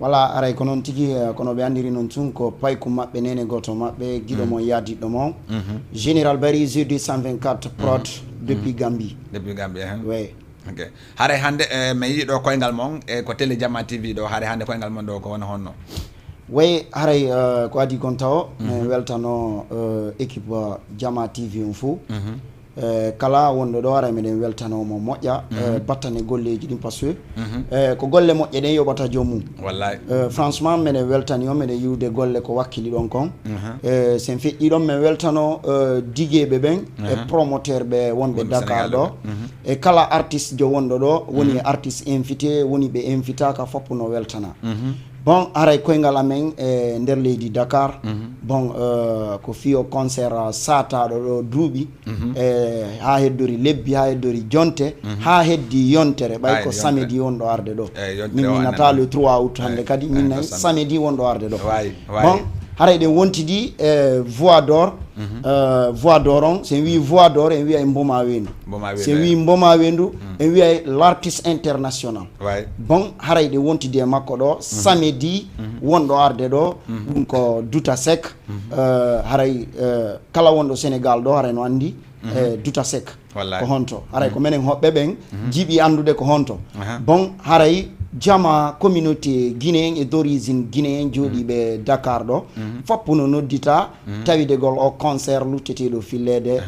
Voilà, aray ko noon tigi, eh, kono ɓe anndiri noon tun ko payku maɓɓe, nene gooto maɓɓe, giɗo mon, yaadiɗo mon. Mhm. Général Barry, G deux cent vingt-quatre Prod, depuis Gambie. Depuis Gambie, hein? Oui. Ok. Haray hannde, eh, mi yii ɗo koyngal mon, e ko télé Jamma T V ɗo, haray hannde koyngal mon ɗo ko wona honno? Way, haray, eh, ko adii kon tawo, mi weltano, eh, équipe, eh, Jamma T V on fof. Mhm. Eh, kala wonɗo ɗo, haray meɗen weltano mo moƴƴa, eh, battane golleeji ɗin, parce que, eh, ko golle moƴƴe ɗen yoɓata joom mum. Wallay. Eh, franchement, meɗen weltani on, meɗen yiwde golle ko wakkili ɗon kon. Mhm. Eh, sen feƴƴi ɗon, men weltano, eh, digeeɓe ɓen e promoteur ɓe wonɓe Dakar ɗo. Mhm. E kala artiste jo wonɗo ɗo, woni e artiste invité, woni ɓe invitaka, fop no weltana. Mhm. Bon, haray koyngal amen e nder leydi Dakar. Mhm. Bon, eh, ko fiyo concert, ah, sataɗo ɗo duuɓi. Mhm. Eh, ha heddori lebbi, ha heddori jonte, ha heddi yontere, ɓay ko samedi wonɗo arde ɗo. Eh, yontere min, o min nata annana le trois août hannde kadi, min nayi samedi wonɗo arde ɗo. Wayi, wayi. Bon, haray ɗen wontidi, eh, Voix d'Or, eh, Voix d'Or on, sen wi Voix d'Or, en wiya e Mboma Wendu. Mboma Wendu, sen wi Mboma Wendu, en wiya e l'artiste international. Wayi. Bon, haray ɗen wontidi e makko ɗo, samedi wonɗo arde ɗo, ɗum ko Douta Seck, eh, haray, eh, kala wonɗo Sénégal ɗo, haray no anndi, eh, Douta Seck. Wallay. Ko honto? Haray ko menen hoɓɓe ɓen jiiɓi anndude ko honto. Aha. Bon, haray jama communauté guinéen et d'origine guinéen jooɗiiɓe Dakar ɗo, fop no noddita tawidegol o concert lutteteeɗo filleede,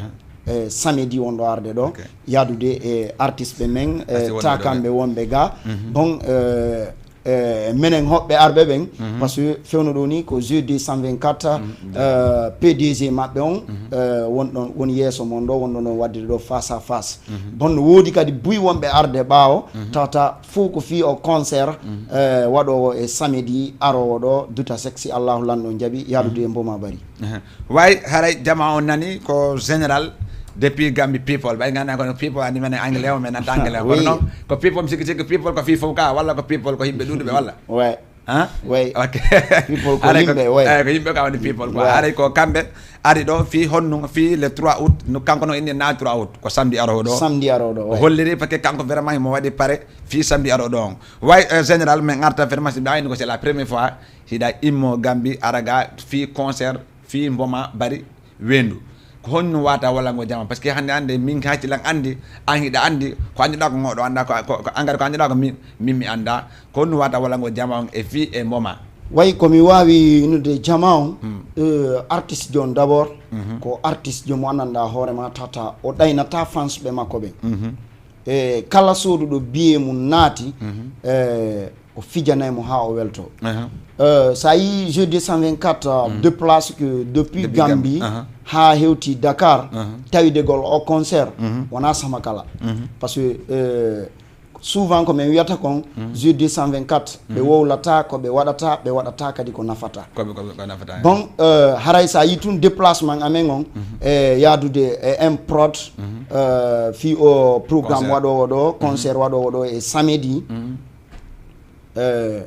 eh, samedi wonɗo arde ɗo, yaadude e artiste ɓe men, eh, takamɓe wonɓe ga. Bon, eh, e menen hoɓɓe arɓe ɓen, par ce que fewno ɗo ni ko jeu deux cent vingt-quatre, euh, P D G maɓɓe on, euh, wonɗon, woni yeeso mon ɗo, wonɗon ɗon waɗde ɗo face à face. Bon, no woodi kadi buy wonɓe arde ɓaawo, tawata fof ko fii o concert, euh, waɗoowo e samedi aroowo ɗo, duta sexy, Allahu lanɗo jaɓi, yaadude e Mboma Bari. Way haray jama on nani ko général depuis Gambi people, ɓay ganda kono people andi men anglais o, men nanta anglais o, kono non ko people mi sikki sikki people ko fii fof ka, walla ko people ko yimɓe ɗuɗuɓe walla? Ouais. Hein? Ouais. Ok. People ko Haray yimɓe, ouais. Eh, ko yimɓe ka woni people quoi. Ouais. Haray ko kamɓe ari ɗo fii honno, fii le trois août, no kanko no inni na trois août, ko samedi aroowo ɗo. Samedi aroowo ɗo, O ouais. holliri parce que kanko vraiment himo waɗi pare fii samedi aroowo ɗo on. Way, euh, général, men arta vraiment si ɓe ayni ko c'est la première fois hiɗa immo Gambi ara ga fii concert fii Mboma Bari Wendu. Ko honno wata walla ngo jama, parce que hande ande min hacci lan andi, an hiɗa andi ko anduɗa ko ngoɗo anda ko, ko, ko engrais ko anduɗa ko min, min mi anda. Ko honno wata walla ngo jama on e fii e Mboma? Way ko mi waawi innude jama on, euh, artiste jo on d'abord, ko artiste jo mo anndanɗa hoore ma tata, o ɗaynata fans ɓe makko ɓen. E kala sooduɗo billet mum naati, eh, o fijanay mo haa o welto. Euh, so a yii jeu deux cent vingt-quatre, euh, déplace que depuis Depuis Gambi Gambi, aha. Haa hewti Dakar, tawidegol o concert, wona sama kala. Parce que, euh, souvent ko min wiyata kon, jeu deux cent vingt-quatre, ɓe wowlata ko ɓe waɗata, ɓe waɗata kadi ko nafata. Ko ɓe, ko ɓe, ko nafata. Bon, euh, haray so a yii tun déplacement amen on, e yaadude e M Prod, euh, fii o programme Concert. Waɗoowo ɗo, concert waɗoowo ɗo e samedi. Euh,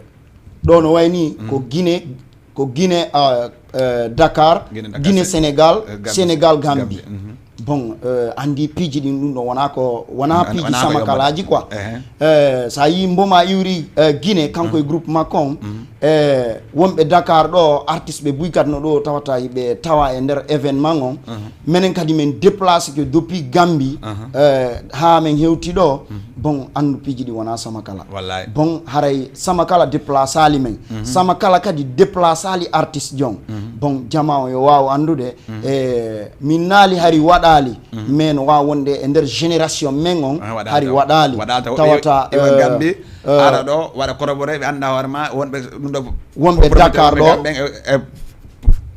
ɗo no wayni ko Guinée, ko Guinée, euh, euh, Dakar, Guinée, Dakar, Guinée, Sé- Sénégal, euh, Gambi. Sénégal, Gambi. Gambi, mhm. Bon, euh, andi piiji ɗin ɗum ɗo wona ko, wona Wona- piiji wona ko sama kalaaji yombata. Quoi. Ehe. Euh, so a yii Mboma iwri, euh, Guinée, kanko e groupe makko on, euh, wonɓe Dakar ɗo, artiste ɓe buykat no ɗo tawata ɓe tawa e nder événement on. Menen kadi min déplace que depuis Gambi, euh, haa min hewti ɗo, bon, andu piiji ɗi wona sama kala. Wallahi. Bon, haray sama kala déplace ali men. Sama kala kadi déplace ali artiste jon. Bon, jama on yo waaw andude, e min naali hari waɗaali, mais no waaw wonde e nder génération men on, Ah, waɗaali hari taw. Waɗaali. Waɗaali taw. Tawata, Iwa euh, Gambi, euh, ara ɗo, waɗa corroboré, ɓe annda hoore ma, wonɓe ɗum ɗo Wonɓe Dakar ɗo. Ɓen, e, e,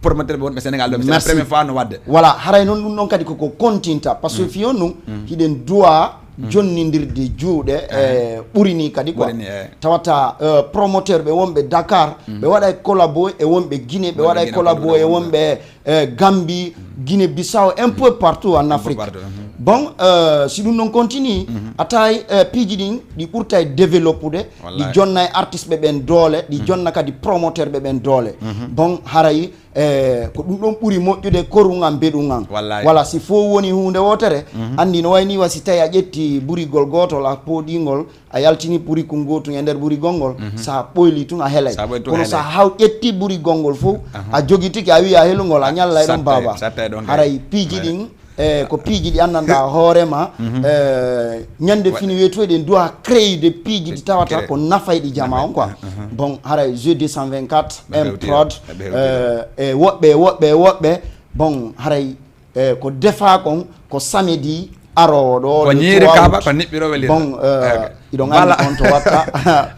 promoteur ɓe wonɓe Sénégal ɗo, c'est la Merci. Première fois no waɗde. Voilà, haray noon ɗum ɗon kadi koko continta, parce que fiyon ɗum hiɗen duwa jonnindirde juuɗe, e ɓuri ni kadi quoi. Ɓuri ni, eh. Tawata, euh, promoteur ɓe wonɓe Dakar, ɓe waɗa e collabo e wonɓe Guinée, ɓe Wonɓe waɗa e Guinée, collabo wonɓe e Guinée. Wonɓe, euh, Gambie, Guinée Bissau, un peu partout en Afrique. Partout, mhm. Bon, euh, si ɗum ɗon continue, a tawi, euh, piiji ɗin ɗi ɓurtay développude, ɗi Wallahi. jonna e artiste ɓe ɓen doole, ɗi jonna kadi promoteur ɓe ɓen doole. Bon, haray, eh, ko ɗum ɗon ɓuri moƴƴude, koru ngan, mbeɗu ngan. Wallahi. Wala si fof woni huunde wootere, anndi no wayni wa si tawi a ƴetti burigol gootol, a pooɗingol, a yaltini burikun gootun e nder burigol ngol, sa ɓoyli tun a helay. Sa ɓoyli tun a Kono helay. Sa haw ƴetti burigol ngol fof, a jogitiki, a wiya helugol, a ñallay ɗon. Sattay, baaba. Sattay ɗon kay. Haray piiji ɗin, eh, ko piiji ɗi anndanɗa hoore ma, eh, ñande fini weetu eɗen duwa créer de piiji ɗi tawata ko nafayɗi jama on quoi. Bon, haray jeu deux cent vingt-quatre, M Prod, eh, e woɓɓe, e woɓɓe, e woɓɓe, bon, haray, eh, ko defa kon, ko samedi aroowo ɗo, Ko le ñiiri trois kaaba, août. Ko niɓɓiro weli. Bon, eh, iɗon anndi on to watta.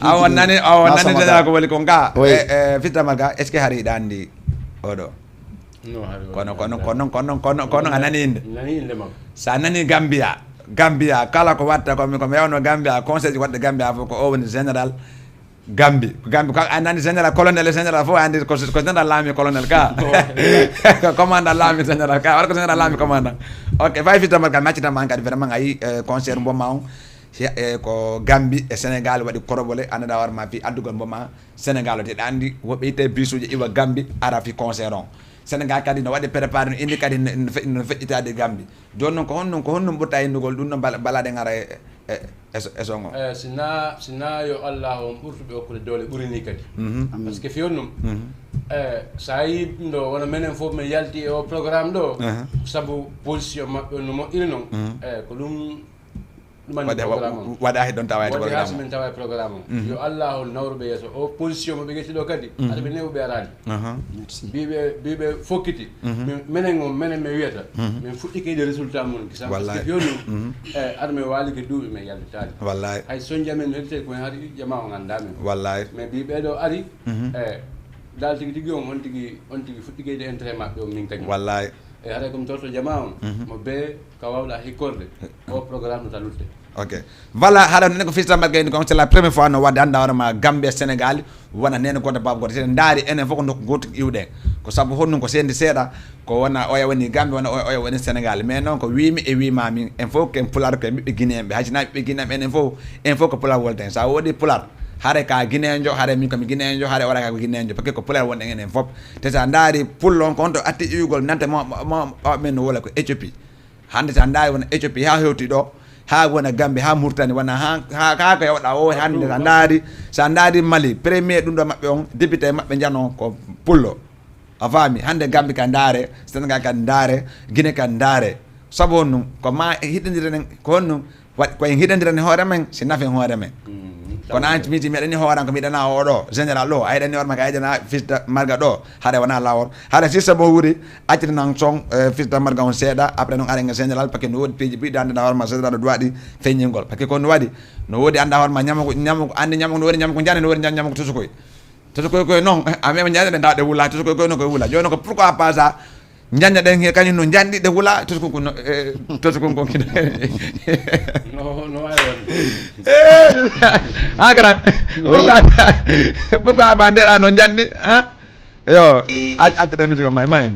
A wonnani, a wonnani Sama dada ka. Ko weli ko nga. Oui. Eh, eh, Fita Malga, est-ce que hari ɗa anndi oɗo? No, hari Kono, woni kono, Gambia. Kono, kono, kono, kono a nani innde. Nani innde makko. Sa nani Gambia, Gambia, kala ko watta ko mi, ko mi yawno Gambia, conseil waɗde Gambia fof ko o woni général Gambi. Gambi, ko a nani général, colonel, général fof anndi ko, ko général laami colonel ka. Ko commandant laami général ka, wala ko général laami commandant. Ok, fay Fita Malga, mi accitama an kadi vraiment a yii, eh, concert Mboma on. Si, eh, ko Gambi e Sénégal waɗi korobole, annda hoore ma fii addugol Mboma Sénégal o, te ɗa anndi woɓɓe itte bisuuji iwa Gambi ara fii concert on. Sénégal kadi no waɗi préparé, no inni kadi no, no fe-, no feƴƴitaade Gambi. Jooni noon ko honɗum, ko honɗum ɓurta hindugol ɗum no bala, bala ɗen ara e, e, e, so- e songo? Eh, sina, sina yo Allah on ɓurtuɓe okkude doole ɓuri ni kadi. Parce que fiyon ɗum, eh, so a yii ɗum ɗo, wona menen fof min yalti e o programme ɗo, sabu position maɓɓe no moƴƴiri noon. Eh, ko ɗum Ɗum anndi waɗa programme o. Waɗa he ɗon tawa e waɗi programme o. Min tawa e programme o. Yo Allah hol nawruɓe yeeso o position mo ɓe geti ɗo kadi. Aɗa ɓe newu ɓe araani. Mbiɓe mbiɓe fokkiti. Minen o minen mi wiyata min fuɗɗike de résultat mon gisa parce que yo ɗum. E aɗa mi waalike duuɓi min yaltitaani. Wallahi. Hay soñja min heddite ko hari jama o ngannda min. Wallahi. Mais mbiɓe ɗo ari. E dal tigi tigi on on tigi on tigi fuɗɗike de intérêt maɓɓe o min kañum. Wallahi. E haray ko mi torto jama on mo be ka wawɗa hikkorde o programme no ta lutte. Ok. Voilà, haɗa nene ko fista mbaɗ gayni kon c'est la première fois no wadde annda hoore ma Gambie Sénégal wona nene goto baba goto seɗen ndaari enen fof ko nokku goto iwɗen. Ko sabu honɗum ko sendi seeɗa ko wona oya woni Gambie wona oya woni Sénégal mais noon ko wimi e wimami en fof ken pular ko ɓiɓɓe guinéen ɓe haysina ɓiɓɓe guinéen ɓe enen fof en fof ko pular wolden sa woodi pular haare ka guinéenjo haare min komi guinéenjo haare ora ka ko guinéenjo parce que ko pular wonɗen enen fof. Te sa ndaari pullo on ko honto atti iwgol nante mo mo men no wola ko Éthiopie. Hannde sa ndaari wona Éthiopie ha hewti ɗo ha wona Gambie ha Mauritanie wona ha ha ka ko yawɗa o hannde sa ndaari sa ndaari Mali premier ɗum ɗo maɓɓe on député maɓɓe jano ko pullo. A faami hannde Gambie ka ndaare Sénégal ka ndaare Guinée ka ndaare. Sabu honɗum ko ma hiɗondirenen ko honɗum. Waɗ koye hiɗondirani hoore men si nafen hoore men. Kono an miiji mi aɗani hooran ko mi yiɗana oɗo général ɗo a yiɗani hoore ma ka yiɗana fils de marga ɗo. Haɗa wona lawol haɗa sista mo wuuri accitanan son fils de marga on seeɗa après noon aɗa général parce que no woodi piiji ɓiɗɗo andana hoore ma général no duwaɗi feññingol parce que ko no waɗi. No woodi anda hoore ma ñamako ñamako andi ñamako no woodi ñamako jane no woodi ñamako tusukoy. Tusukoy koye noon a mema ñande ɗe ndaw ɗe wula tusukoy koye noon koye wula joni ko pourquoi pas ça. Njanjaɗen he kañum no njanɗi ɗe wula toskon kon no toskon kon kino. No no wawi wonde. Ha kara. Pourquoi ba ndeɗa no njanɗi ha? Yo. Accata musique o may may.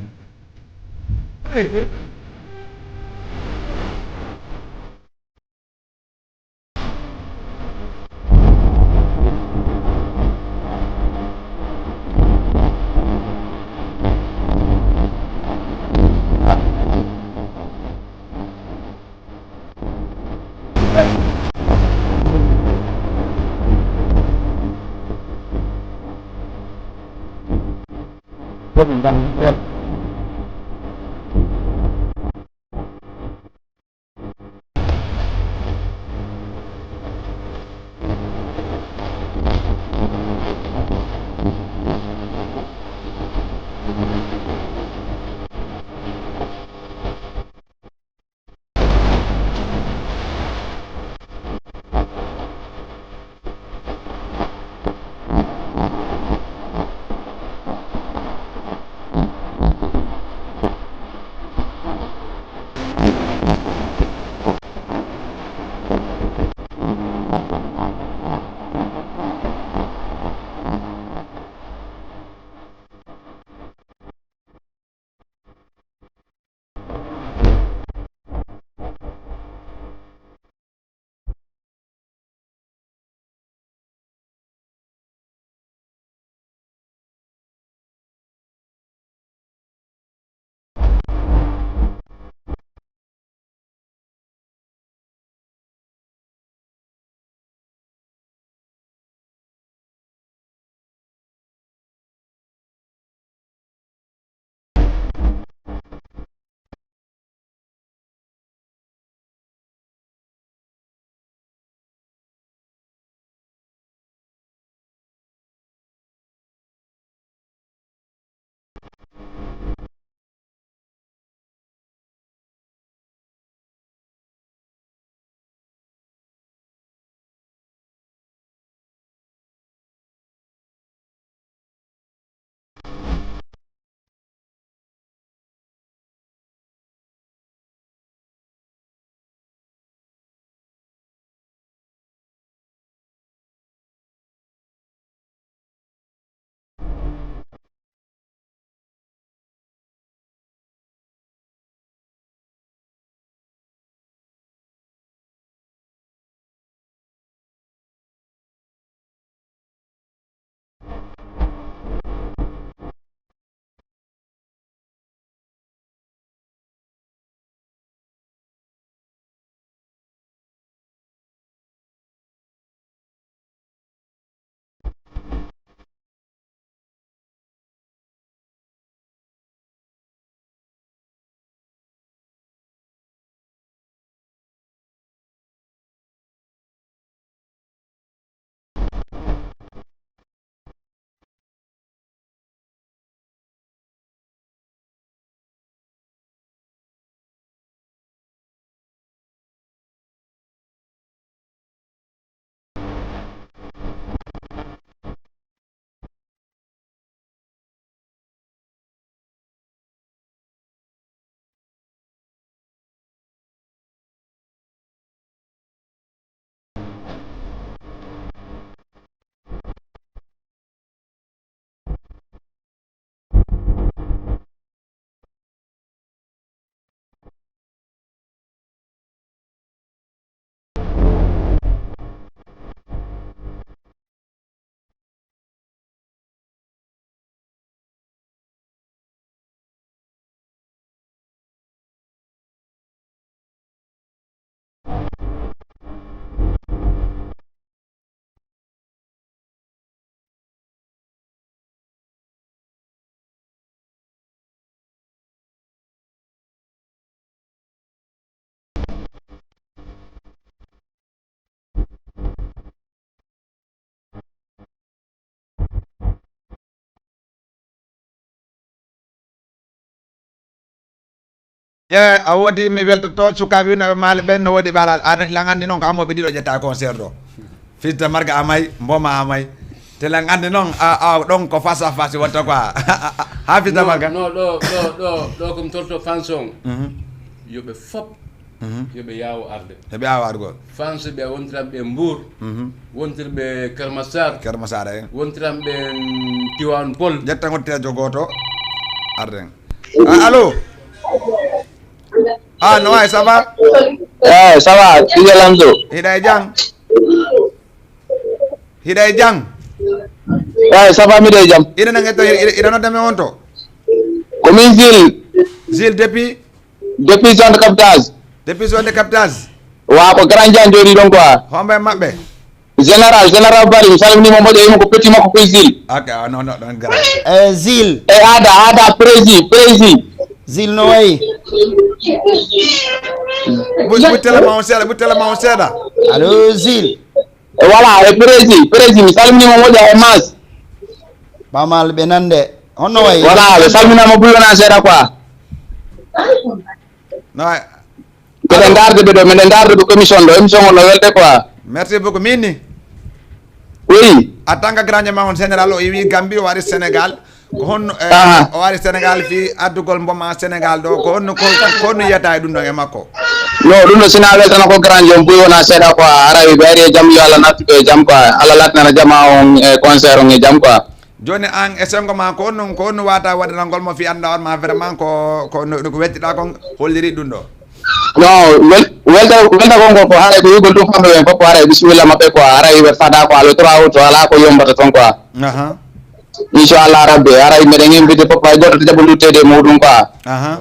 Ye, a woodi, mi weltoto sukaaɓe winooɓe Maale ɓen, no woodi ɓe alaa. Aɗa lan anndi noon ko amoɓe ɗiɗo ƴetta concert ɗo. Fils de Marga amay, Mboma amay. Te lan anndi noon, a, a, ɗon ko face à face watta quoi. Ha, Fils de Marga? Non, ɗo, ɗo, ɗo, ɗo ko mi torto fans on. Mhm. Yo ɓe fop, mhm, yo ɓe yaawo arde. Yo ɓe yaawo argol. Fans ɓe a wontiran ɓe Mbour. Mhm. Wontirɓe Kermassar. Kermassar, eh. Wontiran ɓe Tivaouane Peulh. Ƴetta ngon teejo gooto. Arden. Ah, allô? Ah, no wayi, ça va? Eh, ça va, Tijjel Amdo. Hiɗa e jam? Hiɗa e jam? Eh, ça va, miɗo e jam. Hiɗa nan etto, hiɗa, hiɗa nodda men on to? Ko min Zil. Zil depuis? Depuis zone de captage. Depuis zone de captage? Wa, ko Grand Dian jooɗi ɗon quoi. Hombo e maɓɓe? Général, Général Bari, mi salmini mo moƴƴo, yimo ko petit makko koye Zil. Ok, ah, non, non, non, grand. Eh, Zil. E Ada, Ada, Prési, Prési. Zil no wayi? Bu, bu téléma on seeɗa, bu téléma on seeɗa. Allô, Zil. E voilà, e Prési, Prési, mi salmini mo moƴƴo e Mas. Ba Mal ɓe nande. Honno wayi? Voilà, ɓe salminama buy wona seeɗa quoi. No wayi? Miɗen ndaarde ɓe ɗo, miɗen ndaarde ɓe commission ɗo, émission on no welde quoi. Merci beaucoup. Min ni? Oui. En tant que grand ma on général, o iwi Gambie, o ari Sénégal. Ko honno, eh, aha, o ari Sénégal fii addugol Mboma Sénégal ɗo? Ko honno, ko, ko honno yiyata e ɗum ɗon e makko? No, ɗum ɗo sina weltana ko grand jom buy wona seeɗa quoi. Aray ɓe ari e jam, yo Allah nattu ɓe e jam quoi. Allah latnana jama on e concert on e jam quoi. Jooni an e senngo ma, ko honno, ko honno wata waɗanangol mo fii annda on ma vraiment ko, ko no, no ko wettiɗa kon holliri ɗum ɗo? Non, wel-, welta-, weltagol ngol ko haray ko yugol ɗum famɗo ɓen fof, haray bisimilla maɓɓe quoi, haray ɓe fada quoi, le trois août, ala ko yombata ton quoi. Aha. Inchallah Rabbi, haray meɗen invité fof, hay goto to jaɓa luttede e muɗum quoi. Aha.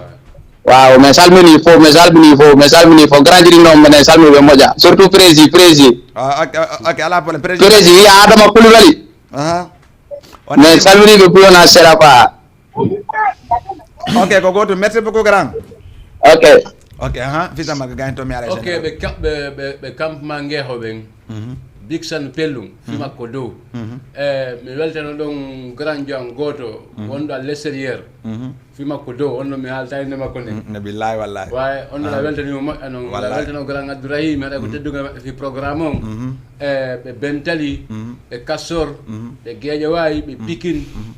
Waaw, mi salmini fof, mi salmini fof, mi salmini fof. Grand Jiri noon, minen salmini ɓe moƴƴa. Surtout Prési, Prési. Ah, ok, ok, ala problème. Prési. Prési, wiya Adama Koulibaly. Aha. On min salmini ɓe buy wona seeɗa quoi. Ok, ko gootum. Merci beaucoup, grand. Ok. Ok, aha, fils de Marga, gagne to mi ara. Ok, ɓe ka-, ɓe, ɓe, ɓe campement Ngeho ɓen. Mhm. Big San Pellum, fi, mhm, makko dow. Mhm. Eh, mi weltano ɗon grand Jean gooto, mhm, wonɗo à l'extérieur. Mhm. Fi makko dow, on no mi haalta innde makko nde. Mm, no billahi wallahi. Waaye, on no, ah, weltanimo moƴƴa noon. Wallahi. Weltano grand Abdourahim, haɗa ko, mhm, teddungal maɓɓe fi programme on. Mhm. Eh, ɓe Bentali, mhm, ɓe Kassor, mhm, ɓe Guédiawaye, ɓe, mhm, Pikine. Mhm.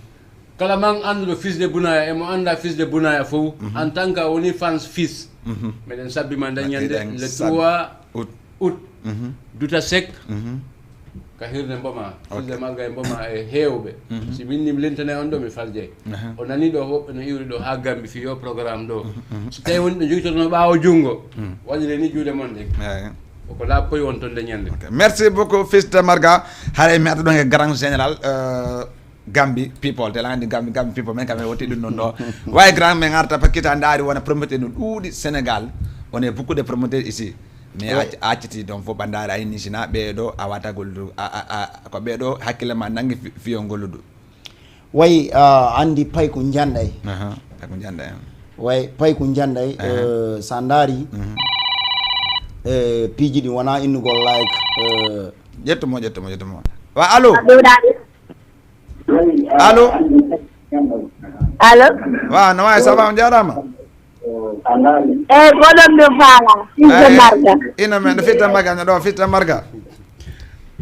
Kala man annduɗo Fils de Bounaya, e mo annda Fils de Bounaya fof, mhm, en tant que a woni fans Fils, mhm, meɗen sabbima nde ñande le trois août. Août. Mhm. Duta Seck. Mhm. Ka hirde Mboma. Ok. Fils de Marga e Mboma e heewɓe. Mhm. Si min ni mi lintane on ɗo, mi faljay. Aha. O nani ɗo woɓɓe no iwri ɗo haa Gambie fii yo programme ɗo. Mhm, mhm. So tawi woni ɓe jogitono ɓaawo junngo, mhm, waɗire ni juuɗe mon ɗen. Eyi. Ko ko laaɓ koye won ton nde ñande. Ok. Merci beaucoup, fils de Marga. Haray mi arta ɗon e grand général, euh, Gambi people, te la anndi Gambi, Gambi people, men kam en wotti ɗum ɗon ɗo. Wayi grand men arta pakkita ndaari wona promoteur no ɗuuɗi Sénégal. On est beaucoup de promoteurs ici. Mais, oui, acc-, acciti ɗon fof ɓandaare ayni sina ɓeeɗo a watagol du, a, a, a, ko ɓeeɗo hakkille ma nangi fi-, fiyol ngol du. Wayi, ah, anndi pay ko njanɗay. Aha, pay ko njanɗay, ah. Wayi, pay ko njanɗay, aha, eh, sa ndaari, mhm, eh, piiji ɗi wona innugol like, eh. Ƴettu mo, ƴettu mo, ƴettu mo. Wa, allo? Allo? Allo? Wa, no wayi, ça va, on jaaraama? Eyi, ko ɗon mi faala, fils de, eh, Marga. Ina men, no fils de Marga, no ɗo, fils de Marga.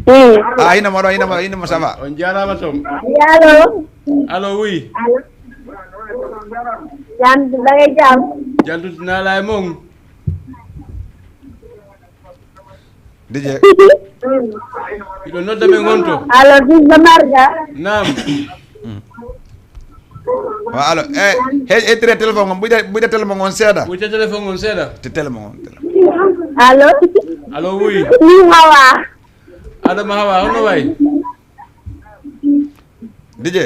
Mm. Ah, ina mo ɗo, ina mo, ina mo, ça va? On jaaraama toon. Allo? Allo, oui. Allo? Jam, mbaɗa jam? Jam tigi naala e mon. Dj. Miɗo nodda ɓe ngonto. Allo, fils de Marga. Naam. Mm. Wa, allo, eh, he, hetire téléphone on, ɓuyde, ɓuyde téléphone on seeɗa. Ɓuyde téléphone on seeɗa. Te téléphone on, téléphone. Allo? Allo, oui. Ni Hawa. Adama Hawa, hono wayi? Dj,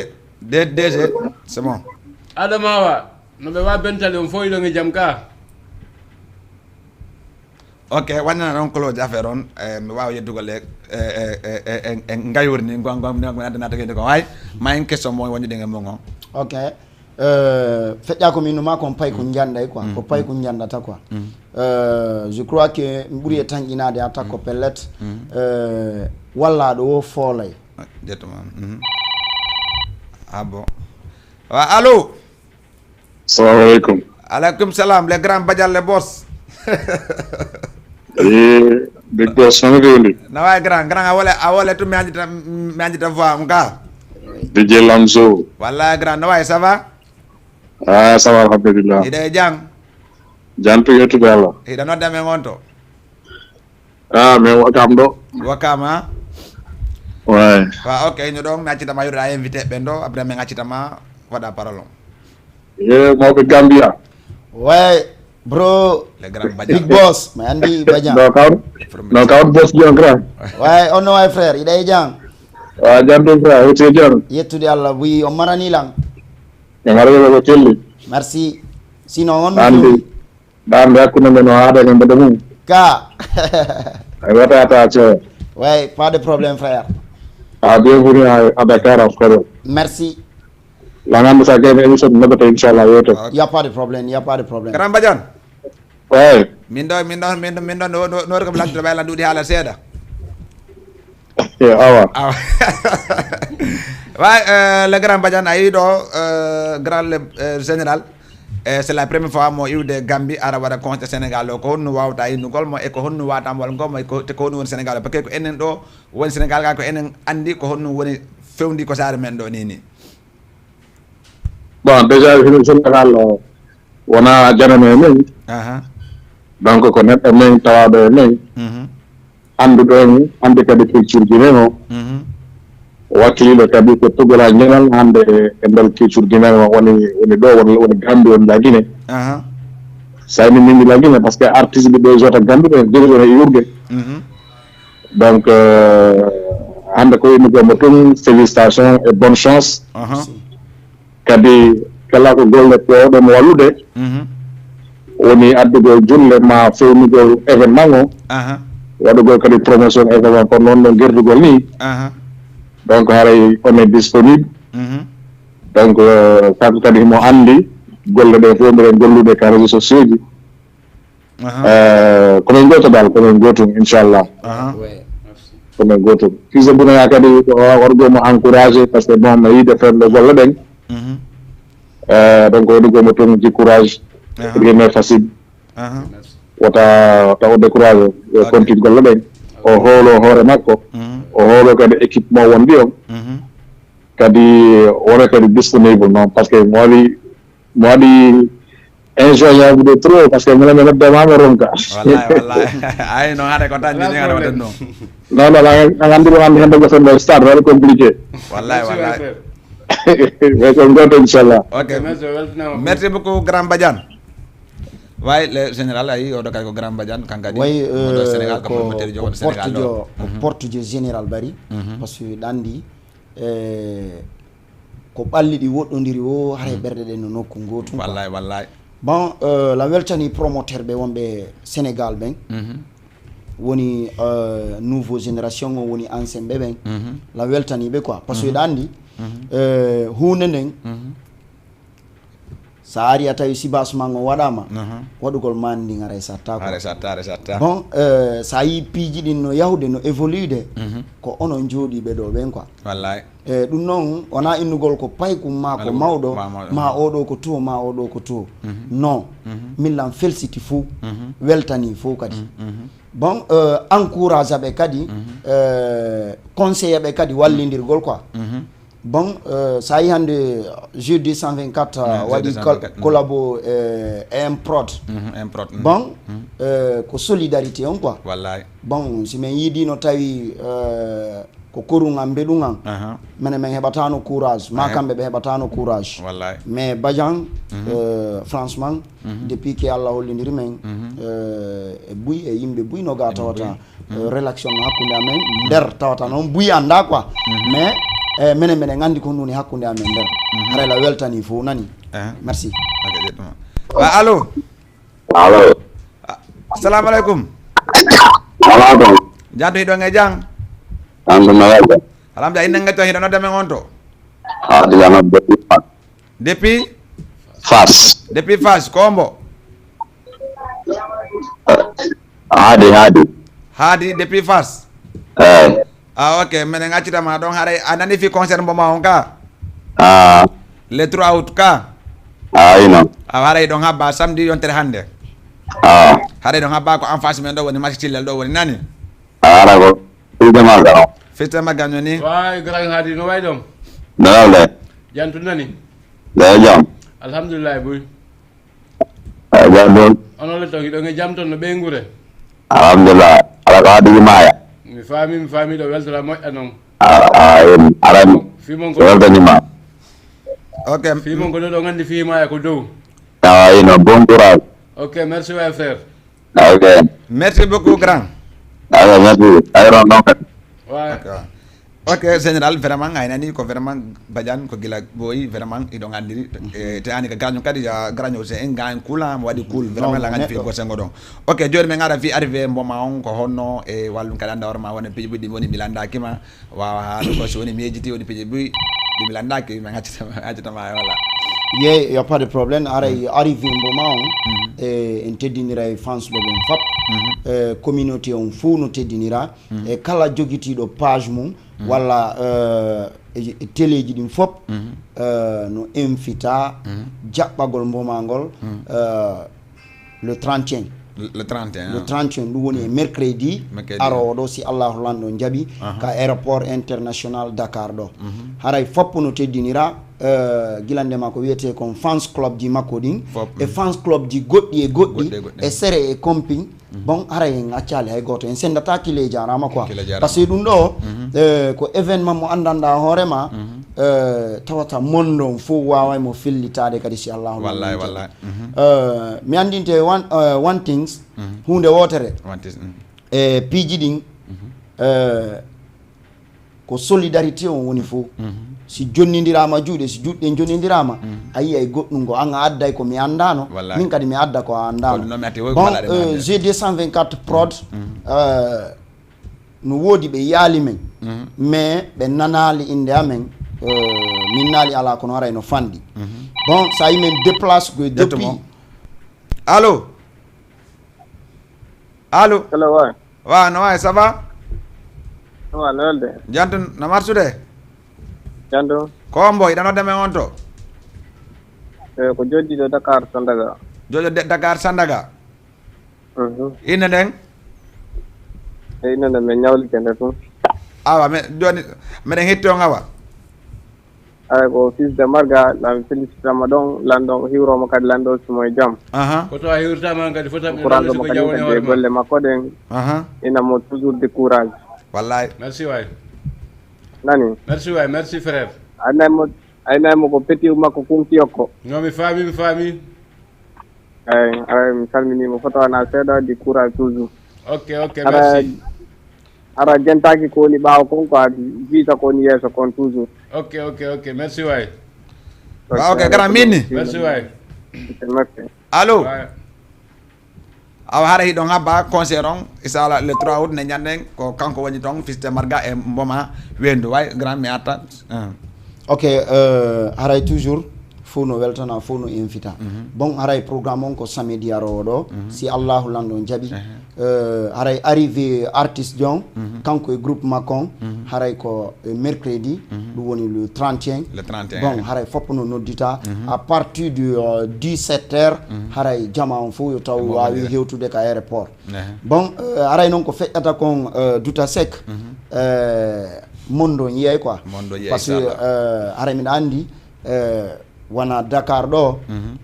D-, D G, c'est bon. Adama Hawa, no ɓe wa Bentali on fof iɗon e jam ka? Ok, wannana noon close affaire on, eh, mi waawa yeddugol e, e, e, e, e, e ngayori ni, ngon, ngon, ngon, ngon, addanata kadi ko hay, ma en question mo wondude e mon on. Ok. Euh, feƴƴa ko min numa kon pay ko, mm, njanɗay quoi, mm, ko pay, mm, ko njanɗata quoi. Mm. Euh, je crois que mi ɓuri e tanƴinaade attaque ko, mm, pellet. Mm. Euh, wallaaɗo o foolay. Ah, ƴettu ma. Mhm. Ah bon. Wa, allo? Salamu aleykum. Alaikum salam, le grand Badiane, le boss. Eh, big boss, no mi rewndi? Na waay grand, grand, a wole, a wole tu mi anjita, mi anjita voix am ka. D J Lamzo. Wallahi grand, na waay, ça va? Ah, ça va, alhamdulillah. Hiɗa e jam? Jam to yettude Allah. Hiɗa nodda men on to? Ah, mais Wakam ɗo. Wakam, ah? Ouais. Wa, ok, no ɗon, mi accitama yuɗa invité ɓen ɗo, après min accitama waɗa parole on. Ye, mawɓe Gambia. Ouais, bro. Le grand Badiane. Big boss, mi andi Badiane. No, kaw, no, kaw boss John grand. Ouais, on no way frère, hiɗa e jam? Ah, jam ɗum frère, hoto e jam. Yettude Allah, wi on marani lan. Mi marani ko telli. Merci. Sinon, on no andi. Fewi? Darnde hakkunde men o haada e mbeɗa mum. Ka. Ay, wata ata cewa. Ouais, pas de problème, frère. Ah, bienvenue à, à Dakar, encore. Merci. La nganndu sa gayno émission ɗum noddata, inchallah, yewte. Il y a pas de problème, il y a pas de problème. Grand Badiane. Ouais. Min ɗo, min ɗo, min ɗo, min ɗo, no, no, no, ko mi lantude ɓay lan ɗuuɗi haala seeɗa. Eh, awa. Awa. Wa, euh, le grand Badiane, a yii ɗo, euh, grand le, euh, général. Eh, c'est la première fois mo iwde Gambie ara waɗa conseil Sénégal o. Ko honno wawta innugol mo e ko honno wawta mo walgol mo e ko, te ko honno woni Sénégal o? Parce que ko enen ɗo woni Sénégal ka, ko enen andi ko honno woni fewndi ko saare men ɗo ni ni. Bon, déjà, hino Sénégal o wona janano e men. Aha. Donc, ko neɗɗo men, tawaɗo e men. Mhm. Annduɗo en, andi kadi culture Guinée o. Mhm. Wakkiliɗo kadi ko tugora ñalal hannde e nder culture Guinée o woni, woni ɗo, woni, woni Gambie, woni la Guinée. Aha. Sa emi mindi la Guinée, parce que artiste ɓe ɗo jota Gambie ɓe, jogori e yurde. Mhm. Donc, euh, hannde ko emi gombo tun, félicitations et bonne chance. Aha. Kadi kala ko golle kewɗe mo wallude, mhm, woni addugol julle ma fewnugol événement o, aha, waɗugol kadi promotion événement, kono noon no gerdugol ni. Aha. Donc haray on est disponible. Mhm. Donc, euh, kanko kadi himo anndi golle ɗe fof mbiɗen gollude ka réseaux sociaux ji. Aha. Eh, ko men gooto dal, ko men gooto, inchallah. Aha. Ouais, merci. Ko men gooto. Fils de Bounaya kadi, ko wargo mo encouragé, parce que bon, mi yiide fewndo golle ɗen. Mhm. Eh, donc, woni ko mo toon ji courage. Aha. Rien n'est facile. Aha. Merci. Wota, wota o découragé, o, ok, continue golle ɗen. O hoolo hoore makko. Mhm. O hoolo kadi équipe mo wondi on. Mhm. Kadi, wona kadi disponible, non, parce que mo waɗi Mo waɗi injoignable de trop, parce que minen mi noddema mi ronka. Wallahi, wallahi. Ay, no haɗa ko tan, jini haɗa waɗan ɗum. Non, non, an, an anndi ɗum, anndi hannde ko fenndo stade, waɗi compliqué. Wallahi, wallahi. Mais ko goto, inchallah. Ok. Merci, welcome. Merci beaucoup, grand Badiane. Way, le général, ayi, oɗo kadi ko grand Badiane, kankadi. Way, oɗo, euh, Sénégal, ko ko, promoteur ko jogo Sénégal porte ɗo. Jo, ko, mhm, porte jo général Bari, mhm, parce que ɗanndi, eh, ko ɓalli ɗi woɗɗondiri o, haray, mm, ɓerɗe ɗen no nokku ngootu, quoi. Wallay, wallay. Bon, euh, la weltani promoteur ɓe wonɓe Sénégal ɓen. Mhm. Woni, euh, nouveau génération o, woni ancien ɓe ɓen. Mhm. La weltani ɓe, quoi. Parce que, mhm, hiɗa anndi, mhm, euh, huunde nden, mhm, sa ari a tawi sibas ma on waɗama, aha, waɗugol ma ndin aray satta, quoi. Aray satta, aray satta. Bon, euh, sa yi piiji ɗin no yahude, no évolude, mhm, ko onon jooɗiɓe ɗo ɓen, quoi. Wallay. E ɗum noon, wonaa innugol ko paykum maa ko mawɗo, ma, ma, ma oɗo ko tuwo, ma oɗo ko tuwo. Mhm. Non. Mhm. Min lan felsiti fuu, mhm, weltanii fuu kadi. Mhm, mhm. Bon, euh, encourage ɓe kadi, mhm, euh, conseille ɓe kadi wallindirgol quoi. Mhm. Bon, euh, so a yii hannde Jeux deux cent vingt-quatre, euh, waɗi col-, deux cent vingt-quatre, mhm, collabo, euh, M Prod. Mhm, M Prod, mhm. Bon, mhm, euh, ko solidarité on quoi. Wallay. Bon, si min yiidii no tawi, euh, ko korum am, mbeɗum am. Aha. Minen, min heɓataano courage, ma kamɓe ɓe heɓataano courage. Wallay. Mais Badiane, mhm, euh, franchement, mhm, depuis que Allah hollindiri min, mhm, euh, e buy, e yimɓe buy no ga tawata, buy, euh, mhm, relation no hakkunde amen, mhm, nder tawata noon buy annda quoi. Mhm. Mais, euh, minen, minen anndi ko woni hakkunde amen nder. Mhm. Haray la weltani fof nani. Aha. Merci. Ok, jeɗɗuma. Wa, allo? Allo. Ah, assalamu aleykum. Aleykum. Jam to hiɗon e jam? An ɗum no waɗde? Alhamdulillah, innde nge to hiɗo nodda men on to? Haadi la nodde. Depuis? Fas. Depuis Fas, ko hombo? Eh, Haadi, Haadi. Haadi depuis Fas? Eh. Ah, ok, minen accitama ɗon, haray a nani fi concert mbo ma on ka? Ah. Le trois août ka? Ah, ino. Awa, haray ɗon habba samedi yontere hannde. Ah. Haray ɗon habba ko en face men ɗo woni, Masi Cillel ɗo woni, nani? Ah, haray ko fiste magga o. Fiste magga noni? Wa, grand Hadi, no way ɗon? No le. Jantu nani? Le jam. Alhamdulillah, buy. Ay, jam ɗon. Onon le ton, hiɗon e jam ton no ɓeynguure? Alhamdulillah. Ala ko haɗi maaya. Mi faami, mi faami ɗo weltora moƴƴa non. A, a, en, aran. Fimon ko weltanima. Ok. Fimon ko ɗo ɗon anndi fii maaya ko dow. Ah, ino, bon courage. Ok, merci, ouais, frère. Ok. Merci beaucoup, grand. Ok, merci. Ay, ɗon, ɗon kadi. Ouais. Ok. Ok, général, vraiment, a nani ko vraiment Badiane ko gila ɓooyi, vraiment, iɗon anndiri. Eh, te ani ka gaño kadi, ya gaño, c'est un gain cool, hein, mo waɗi cool, vraiment, la gaño fi ko sengo ɗon. Ok, joni men ara fi arrivé mboma on, ko honno e wallum kadi annda hoore ma wona piiji ɓuɗɗi woni mi lanndaki ma, wawa haala ko si woni mi yejjiti woni piiji ɓuy, ɗi mi lanndaki, men accata, accata ma, voilà. Ye, y a pas de problème, ara arrivé mboma on, e en teddinira e fans ɓe ɓen fop, e communauté on fou no teddinira, e kala jogitiiɗo page mum, walla, euh, e, e teleeji ɗin fop, euh, no invita jaɓɓagol mbomangol, euh, le trente et un. Le trente et un. Le trente et un, ɗum woni e mercredi. Mercredi. Aroowo ɗo, si Allahu Lanɗo jaɓi, ka aéroport international Dakar ɗo. Haray fop no teddinira, euh, gila ndema ko wiyetee kon fans club ji makko ɗin, fop, e fans club ji goɗɗi e goɗɗi, goɗɗi e goɗɗi, e sere e comping. Bon, haray en accaali hay gooto, en senndata kile jaaraama quoi. Kile jaaraama. Parce que ɗum ɗo, eh, ko événement mo anndanɗaa hoore ma, eh, tawata monde on fof waaway mo fellitaade kadi si Allahu. Wallay, wallay. Eh, mi anndinte one, eh, one things, huunde wootere. One things, mm. E piiji ɗin, eh, ko solidarité on woni fof. Si jonnindiraama juuɗe, si juuɗe jonnindiraama, a yiyay goɗɗum ngo, an a adday ko mi anndaano, wallay, min kadi mi adda ko a anndaano. Kono noon mi atti, woy ko. Bon, mbaɗaɗen, eh, hannde. G deux cent vingt-quatre Prod, eh, no woodi ɓe yaali men, mais ɓe nanaali innde amen, eh, min naali alaa kono haray no fanɗi. Bon, so a yi men déplace ko depuis. Allo? Allo? Hello, waay. Wa, no waay, ça va? Ça va, no welde? Jantu, no marsude? Jantu. Ko on mbo, iɗa nodda men on to? Eh, ko jooɗiiɗo Dakar, Sandaga. Jooɗiiɗo De-, Dakar, Sandaga? Mhm. Innde nden? E innde nden, min ñawlike nde tun. Awa, me, jooni, meɗen hetti on awa. Ay, ko fils de Marga, lan felicitama ɗon, lan ɗon hiwroma kadi, lan ɗon simo e jam. Aha. Ko to a hiwritama on kadi, fota ɓe ɗon simo kadi jam woni e hoore ma. Golle makko ɗen. Aha. Ina mo toujours de courage. Wallay. Merci waay. Nani? Merci waay, merci frère. Aynay mo, aynay mo ko petit makko kunki yokko. No, mi faami, mi faami. Ay, ay, mi salminii mo, fota wona seeɗa, di courage toujours. Ok, ok, merci. Hara jentaaki ko woni ɓaawo kon, ko a wiyta ko woni yeeso kon toujours. Ok, ok, ok, merci waay. Ok, ah, ok, allez, grand Mini. Merci waay. Ok, merci. Allo? Waay. Awa, hara hiɗon habba concert on, inchallah, le trois août, ne ñanden, ko kanko woni toon, fils de Marga e Mboma Wendu. Way, grand, mi arta. Ah. Ok, euh, haray toujours, fof no weltana, fof no invita. Mhm. Bon, haray programme on ko samedi aroowo ɗo, mhm, si Allahu Lanɗo jaɓi. Ehe. Euh, haray arrivé artiste John, mhm, kanko e groupe makko on, mhm, haray ko e mercredi, mhm, ɗum woni le trente et un. Le trente et un. Bon, haray fof no noddita, mhm, à partir de, euh, dix-sept heures, mhm, haray jama on fof yo taw waawi hewtude ka aéroport. Ehe. Bon, euh, haray noon ko feƴƴata kon, euh, Duta Seck, mhm, euh, mondo yiyay quoi. Mondo yiyay, parce que, inchallah, euh, haray miɗa anndi, euh, wona Dakar ɗo, mhm,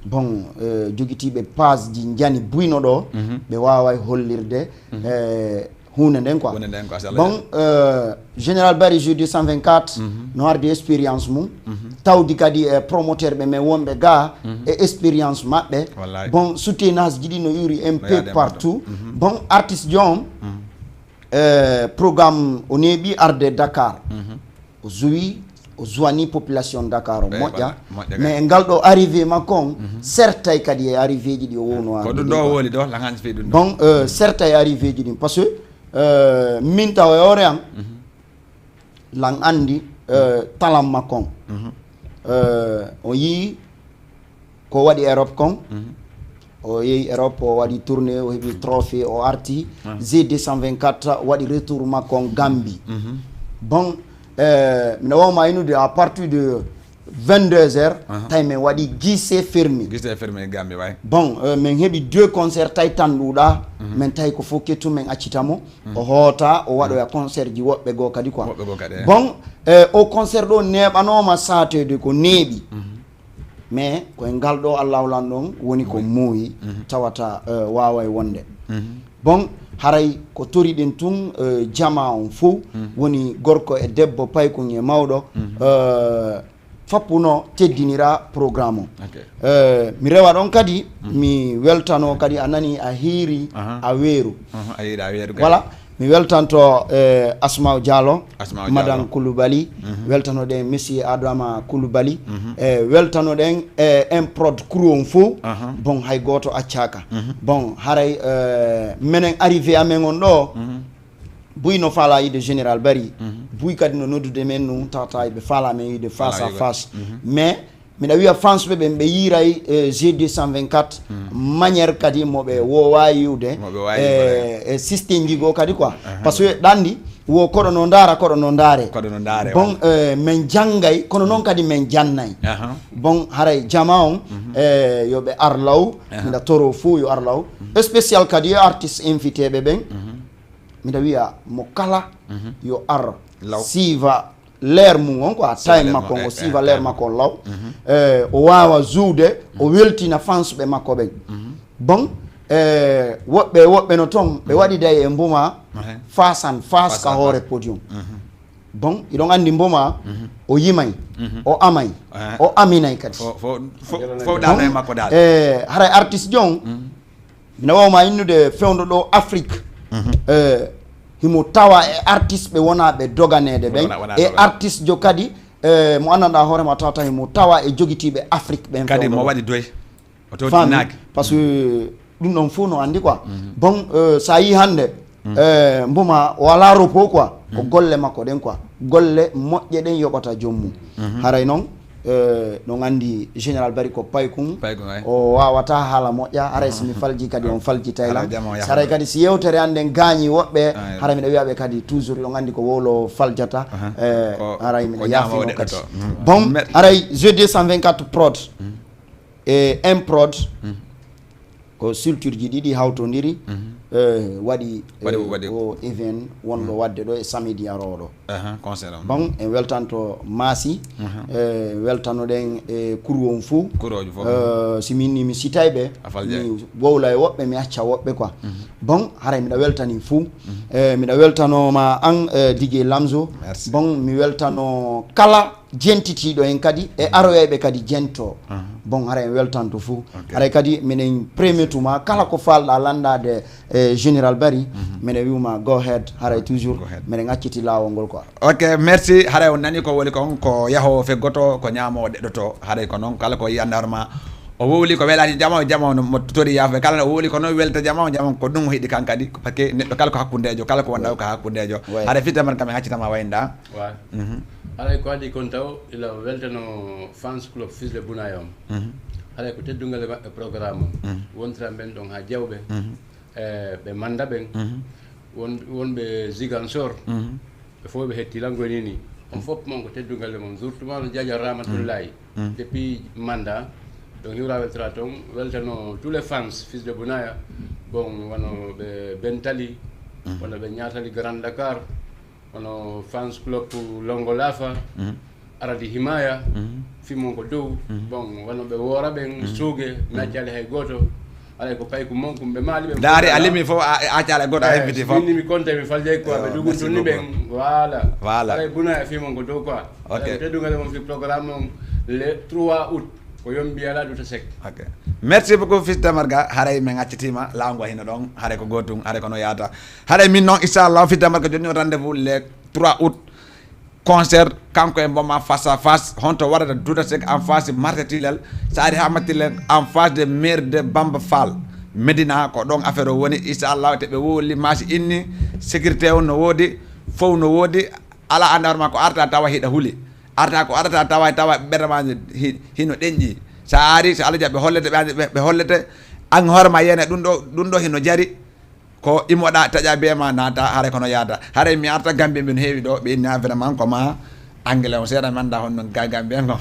bon, euh, jogitiiɓe page ji njani buyno ɗo, mhm, ɓe waaway hollirde, mhm, euh, huunde nden quoi. Huunde nden quoi, so Allah jaɓi. Bon, euh, Général Barry Jeux deux cent vingt-quatre, mhm, no ardi expérience mum, mhm, tawdi kadi e promoteur ɓe men wonɓe ga, mhm, e expérience maɓɓe. Wallay. Bon, soutenance ji ɗi no yuri un peu partout. Mhm. Bon, artiste John, mhm, euh, programme o neeɓi arde Dakar. Mhm. O joui, o joini population Dakar o moƴƴa. Voilà, moƴƴa kadi. Mais e ngal ɗo arrivé makko on, mhm, sertay kadi e arrivé ji ɗi o wowno. Ko ɗum ɗo o woli ɗo, la hanji fi ɗum ɗo. Bon, euh, sertay e arrivé ji ɗin, parce que, euh, min taw e hoore am, mhm, lan anndi, euh, talent makko on. Mhm. Euh, o yii ko waɗi Europe kon. Mhm. O yehi Europe, o waɗi tournée, o heɓi trophée, o arti. Ah. G deux cent vingt-quatre waɗi retour makko on Gambie. Mhm. Bon, euh, miɗa wawma innude à partir de vingt-deux heures, tawi min waɗi guichet fermé. Guichet fermé Gambie, way. Bon, euh, min heɓi deux concerts, tawi tan ɗuuɗa. Min tawi ko fof kettu min accita mo. O hoota, o waɗoya concert ji woɓɓe goo kadi quoi. Woɓɓe goo kadi, eh. Bon, euh, o concert ɗo neeɓanooma saatede ko neeɓi. Mais koye ngal ɗo Allahu lan ɗon woni ko muuyi, tawata, euh, waaway wonde. Bon, haray ko toriɗen tun, euh, jamaa on fof, woni gorko e debbo, paykun e mawɗo, euh, fappuno teddinira programme o. Ok. Euh, mi rewa ɗon kadi, mi weltano kadi, a nani, a hiiri, a weeru. A yiɗa weeru kadi. Voilà, mi weltanto, eh, Asma'u Diallo, Asma'u Madame Diallo. Koulibaly, weltanoɗen Monsieur Adama Koulibaly, eh, weltanoɗen, eh, Improd crew on fof. Bon, hay gooto accaka. Bon, haray, eh, menen arrivé amen on ɗo, buy no faala yiide Général Barry, buy kadi no noddude men nu, tawata ɓe faala men yiide face à face. Mais miɗa wiya fans ɓe ɓen ɓe yiiray, eh, G deux cent vingt-quatre, manière kadi mo ɓe woowa yiwde, Mo ɓe waawi eh, eh, système ji goo kadi quoi. Parce que ɗanndi wo koɗo no ndaara, koɗo no ndaare. Koɗo no ndaare, Bon, eh, min janngay, kono noon kadi min jannay. Aha. Bon, haray jamaa on, eh, yo ɓe ar law, miɗa toro fof yo ar law. Spécial kadi yo artiste invité ɓe ɓen. Miɗa wiya mo kala yo ar. Law. Siiva leer mum on quoi, Siiva time leer makko mum, ngo, eh, siiva eh, leer eh. Makko on law. Eh, o waawa jouer, o weltina fans ɓe makko ɓen. Bon, eh, woɓɓe, woɓɓe no ton, ɓe waɗi day e mbuma Eh. face and face Face ka and hoore face. Podium. Bon, iɗon anndi mbuma, o yimay, o amay, Eh. o aminay kadi. Fof, fof, fof, fof ɗaano e makko daal. Eh, haray artiste jon, mina wawma innude fewndo ɗo Afrique. Eh, himo tawa e artiste ɓe wona ɓe doganeede ɓen. Wona, wona E doganeede. Artiste jo kadi, eh, mo anndanɗa hoore ma tawata himo tawa e jogitiiɓe Afrique ɓen Kadi fewndo mo ɗo. Waɗi doy. O Fami, totinaaki. Parce que ɗum ɗon fof no anndi quoi. Bon, euh, so a yii hannde, euh, mboma o alaa repos quoi, ko golle makko ɗen quoi. Golle moƴƴe ɗen yoɓata joom mum. Haray noon, euh, ɗon anndi Général Barry ko paykun. Paykun, ay. O waawata haala moƴƴa, haray so mi falji kadi on faljitay Haray lan. jam o yaha Haray ɗo. Kadi si yewtere an nden gaañi woɓɓe, Ay. Haray miɗa wiya ɓe kadi toujours ɗon anndi ko wowlo faljata. Aha. Eh, Ko- haray miɗa ko ñaama yaafino o kadi. ɗeɗɗo. Mhm. Bon, Mer- haray G deux cent vingt-quatre Prod. E M Prod, ko structure ji ɗiɗi hawtondiri, eh, waɗi, Waɗi, eh, waɗi. O event wonɗo waɗde ɗo e samedi arooɗo. Aha, concert on. Bon, en weltanto Maasi, eh, weltanoɗen e kuru on fuu. Kurooji fof. Eh, si min ni mi sitay ɓe, A faljay. Mi wowla e woɓɓe, mi acca woɓɓe quoi. Bon, haray miɗa weltani fuu. Eh, miɗa weltanoma an, eh, D J Lamzo. Merci. Bon, mi weltano kala jentitiiɗo en kadi e aroyayɓe kadi jento. Bon, haray en weltanto fuu. Haray kadi minen premier tuma kala ko falɗa lanndade e Général Barry, minen wiwma go ahead, haray toujours Go ahead. Minen acciti laawol ngol quoi. Ok, merci. Haray on nani ko woni kon, ko yahowo feggoto, ko ñaamowo ɗeɗɗoto. Haray ko noon, kala ko yiyandarma o wowli ko welaani jama, o jama no mo tori yaafo. Kala no o wowli ko noon welta jama, o jama ko ɗum o yiɗi kan kadi. Parce que neɗɗo kala ko hakkundeejo, kala ko wonɗa ko hakkundeejo. Ouais. Haray fitta man kam e haccitama wayda. Wa. Haray ko adi kon taw ila weltano fans club Fils de Bounaya on. Haray ko teddungal e maɓɓe programme on. Wontira men ɗon ha jawɓe. E ɓe manda ɓen. Won, wonɓe Ziguinchor. Ɓe fof ɓe hetti lan goynini. On fof mon ko teddungal e mon. Surtout ma no Jaja Ramatullahi. Depuis manda. Donc hiwra weltira ton. Weltano tous les fans Fils de Bounaya. Bon, wano ɓe Bentali. Wano ɓe Ñaatali Grand Dakar. Hono fans club Longo Lafa, Aradi Himaya, fimon ko dow. Bon, wano ɓe woora ɓen, suuge, mi accali hay gooto. Alay ko payku mon, kumɓe maali ɓen. Daari a limi fof, a accala goɗɗo a inviti fof. Minni mi konta mi faljay ko ɓe duguntuni ɓen. Voilà. Voilà. Alay buna e fimon ko dow quoi. Ok. Teddungal mon fi programme on le trois août. Ko yombi ala duta sek. Ok. Merci beaucoup, Fils Damarga. Haray min accitiima, laawol ngol hino ɗon. Haray ko gootum, haray ko no yaata. Haray min noon, inchallah, Fils Damarga jonni on rendez-vous le trois août. Concert, kanko e Mboma face à face. Honto waɗata duta sek en face marché Tilel. So ari ha ma Tilel en face de maire de Bamba Fall. Medina ko ɗon affaire o woni, inchallah, te ɓe wowli masi inni. Sécurité on no woodi, fow no woodi. Ala andar ma ko arta tawa hiɗa huli. Arta ko arata tawa, tawa ɓerɗe ma hi-, hino ɗenƴi. Sa ari, so Allah jaɓi, ɓe hollete, ɓe, ɓe, ɓe hollete. An hoore ma yene ɗum ɗo, ɗum ɗo hino jari. Ko imoɗa, taƴa be ma, naata, haray kono yaata. Haray mi arta Gambie, min heewi ɗo, ɓe inna vraiment ko ma Anglais on seeɗa, mi annda honno ga- Gambien on.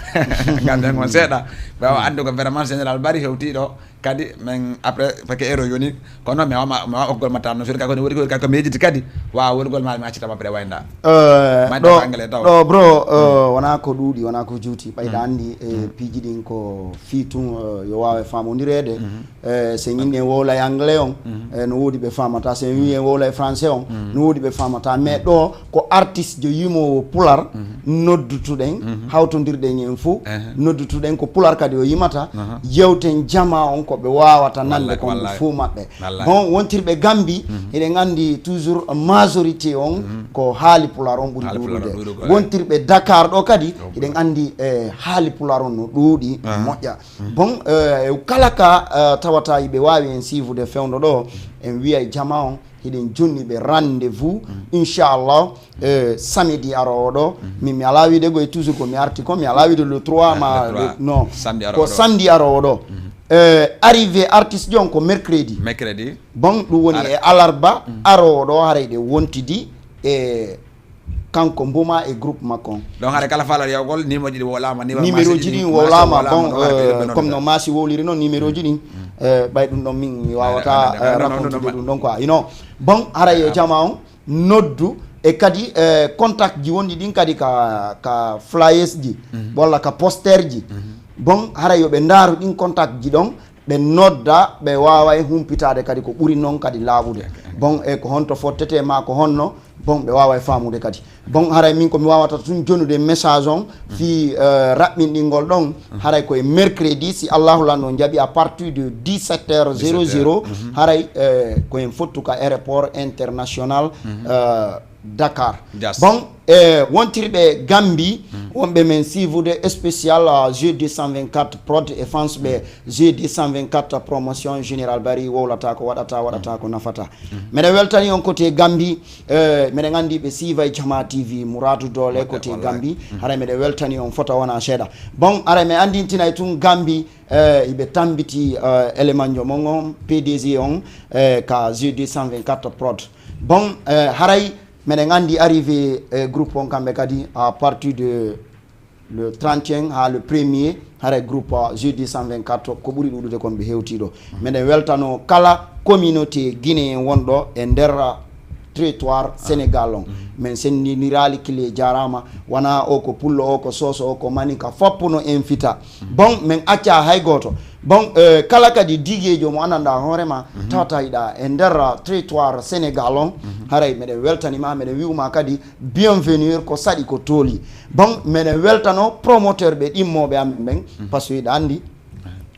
Gambien on seeɗa. Ɓe wawa anndugo vraiment Général Bari hewti ɗo. Kadi min après, parce que euro yoni, kono mi wama, mi wama oggol matta no sori, kako ne woni ko, kako mi yejiti kadi. Wa wolgol ma, mi accita ma après wayda. Eh, Mayta ɗo, ko anglais taw. Ɗo, bro, eh, wona ko ɗuuɗi, wona ko juuti. Ɓayda anndi, eh, piiji ɗin ko fii tun, eh, yo waawe faamondireede. Eh, so en inni en wowla e anglais on, eh, no woodi ɓe faamata. So en wi en wowla e français on, no woodi ɓe faamata. Mais ɗo ko artiste jo yimoowo pular noddutuɗen, hawtondirɗen en fof, noddutuɗen ko pular kadi o yimata, yewten jama on ko ɓe waawata nande kon ɓe fof maɓɓe. Bon, wontirɓe Gambi, eɗen anndi toujours majorité on ko haali pular on ɓuri ɗuuɗude. Wontirɓe Dakar ɗo kadi, eɗen anndi, eh, haali pular on no ɗuuɗi, moƴƴa. Bon, eh, e kala ka, eh, tawata yiɓe waawi en siifude fewndo ɗo, en wiyay jama on, hiɗen jonni ɓe rendez-vous, inchallah, eh, samedi aroowo ɗo. Min mi alaa wiide goy toujours ko mi arti ko, mi alaa wiide le trois ma le, non. Ko samedi aroowo ɗo. Eh, arrivé artiste jon ko mercredi. Mercredi. Bon, ɗum woni e alarba aroowo ɗo, haray ɗe wontidi e kanko Mbuma e groupe makko on. Donc, haɗa kala faalaɗo yawgol, numéro ji ɗi wowlama, numéro ji ɗi wowlama, bon, euh, comme no Masi wowliri noon, numéro ji ɗi, euh, ɓay ɗum ɗon min mi wawata, euh, racontude ɗum ɗon quoi. You know, bon, haray yo jama on noddu, e kadi, euh, contact ji wonɗi ɗin kadi ka, ka flyers ji, walla ka poster ji. Bon, haray yo ɓe ndaaru ɗin contact ji ɗon, ɓe nodda, ɓe waaway humpitaade kadi ko ɓuri noon kadi laaɓude. Bon, e ko honto fottete ma ko honno, bon, ɓe waaway faamude kadi. Bon, haray min ko mi waawata tun jonude message on fii, euh, raɓɓinɗingol ɗon, haray ko e mercredi, si Allahu Lanɗo jaɓi, à partir de dix-sept heures zéro zéro, haray, euh, ko en fottu ka aéroport international, euh, Dakar. Bon, eh, wontirɓe Gambi, wonɓe men siifude spécial, ah, Jeu deux cent vingt-quatre Prod e fans ɓe Jeu deux cent vingt-quatre Promotion, Général Bari wowlata ko waɗata, waɗata ko nafata. Meɗen weltani on côté Gambi, eh, meɗen anndi ɓe siiva e Jama T V, Mouradu Doole côté Gambi. Haray meɗen weltani on fota wona seeɗa. Bon, haray mi anndintinay tun Gambi, eh, iɓe tambiti, eh, élément jo mon on, P D G on, eh, ka Jeu deux cent vingt-quatre Prod. Bon, eh, haray meɗen anndi arrivé, eh, groupe on kamɓe kadi à partir de le trente et un haa le premier, haray groupe, ah, Jeu deux cent vingt-quatre ko ɓuri ɗuuɗude kon ɓe hewti ɗo. Meɗen weltano kala communauté guinéen wonɗo e nder territoire Sénégal on. Min senndiniraali kile jaaraama, wona o ko pullo, o ko soso, o ko maninka, foppu no en fita. Bon, min acca hay gooto. Bon, eh, kala kadi digeejo mo anndanɗaa hoore ma, tawata hiɗa e nder, ah, territoire Sénégal on, haray meɗen weltani ma, meɗen wi'u ma kadi bienvenue, ko saɗi ko tooli. Bon, meɗen weltano promoteur ɓe ɗimmooɓe amen ɓen, parce que hiɗa anndi,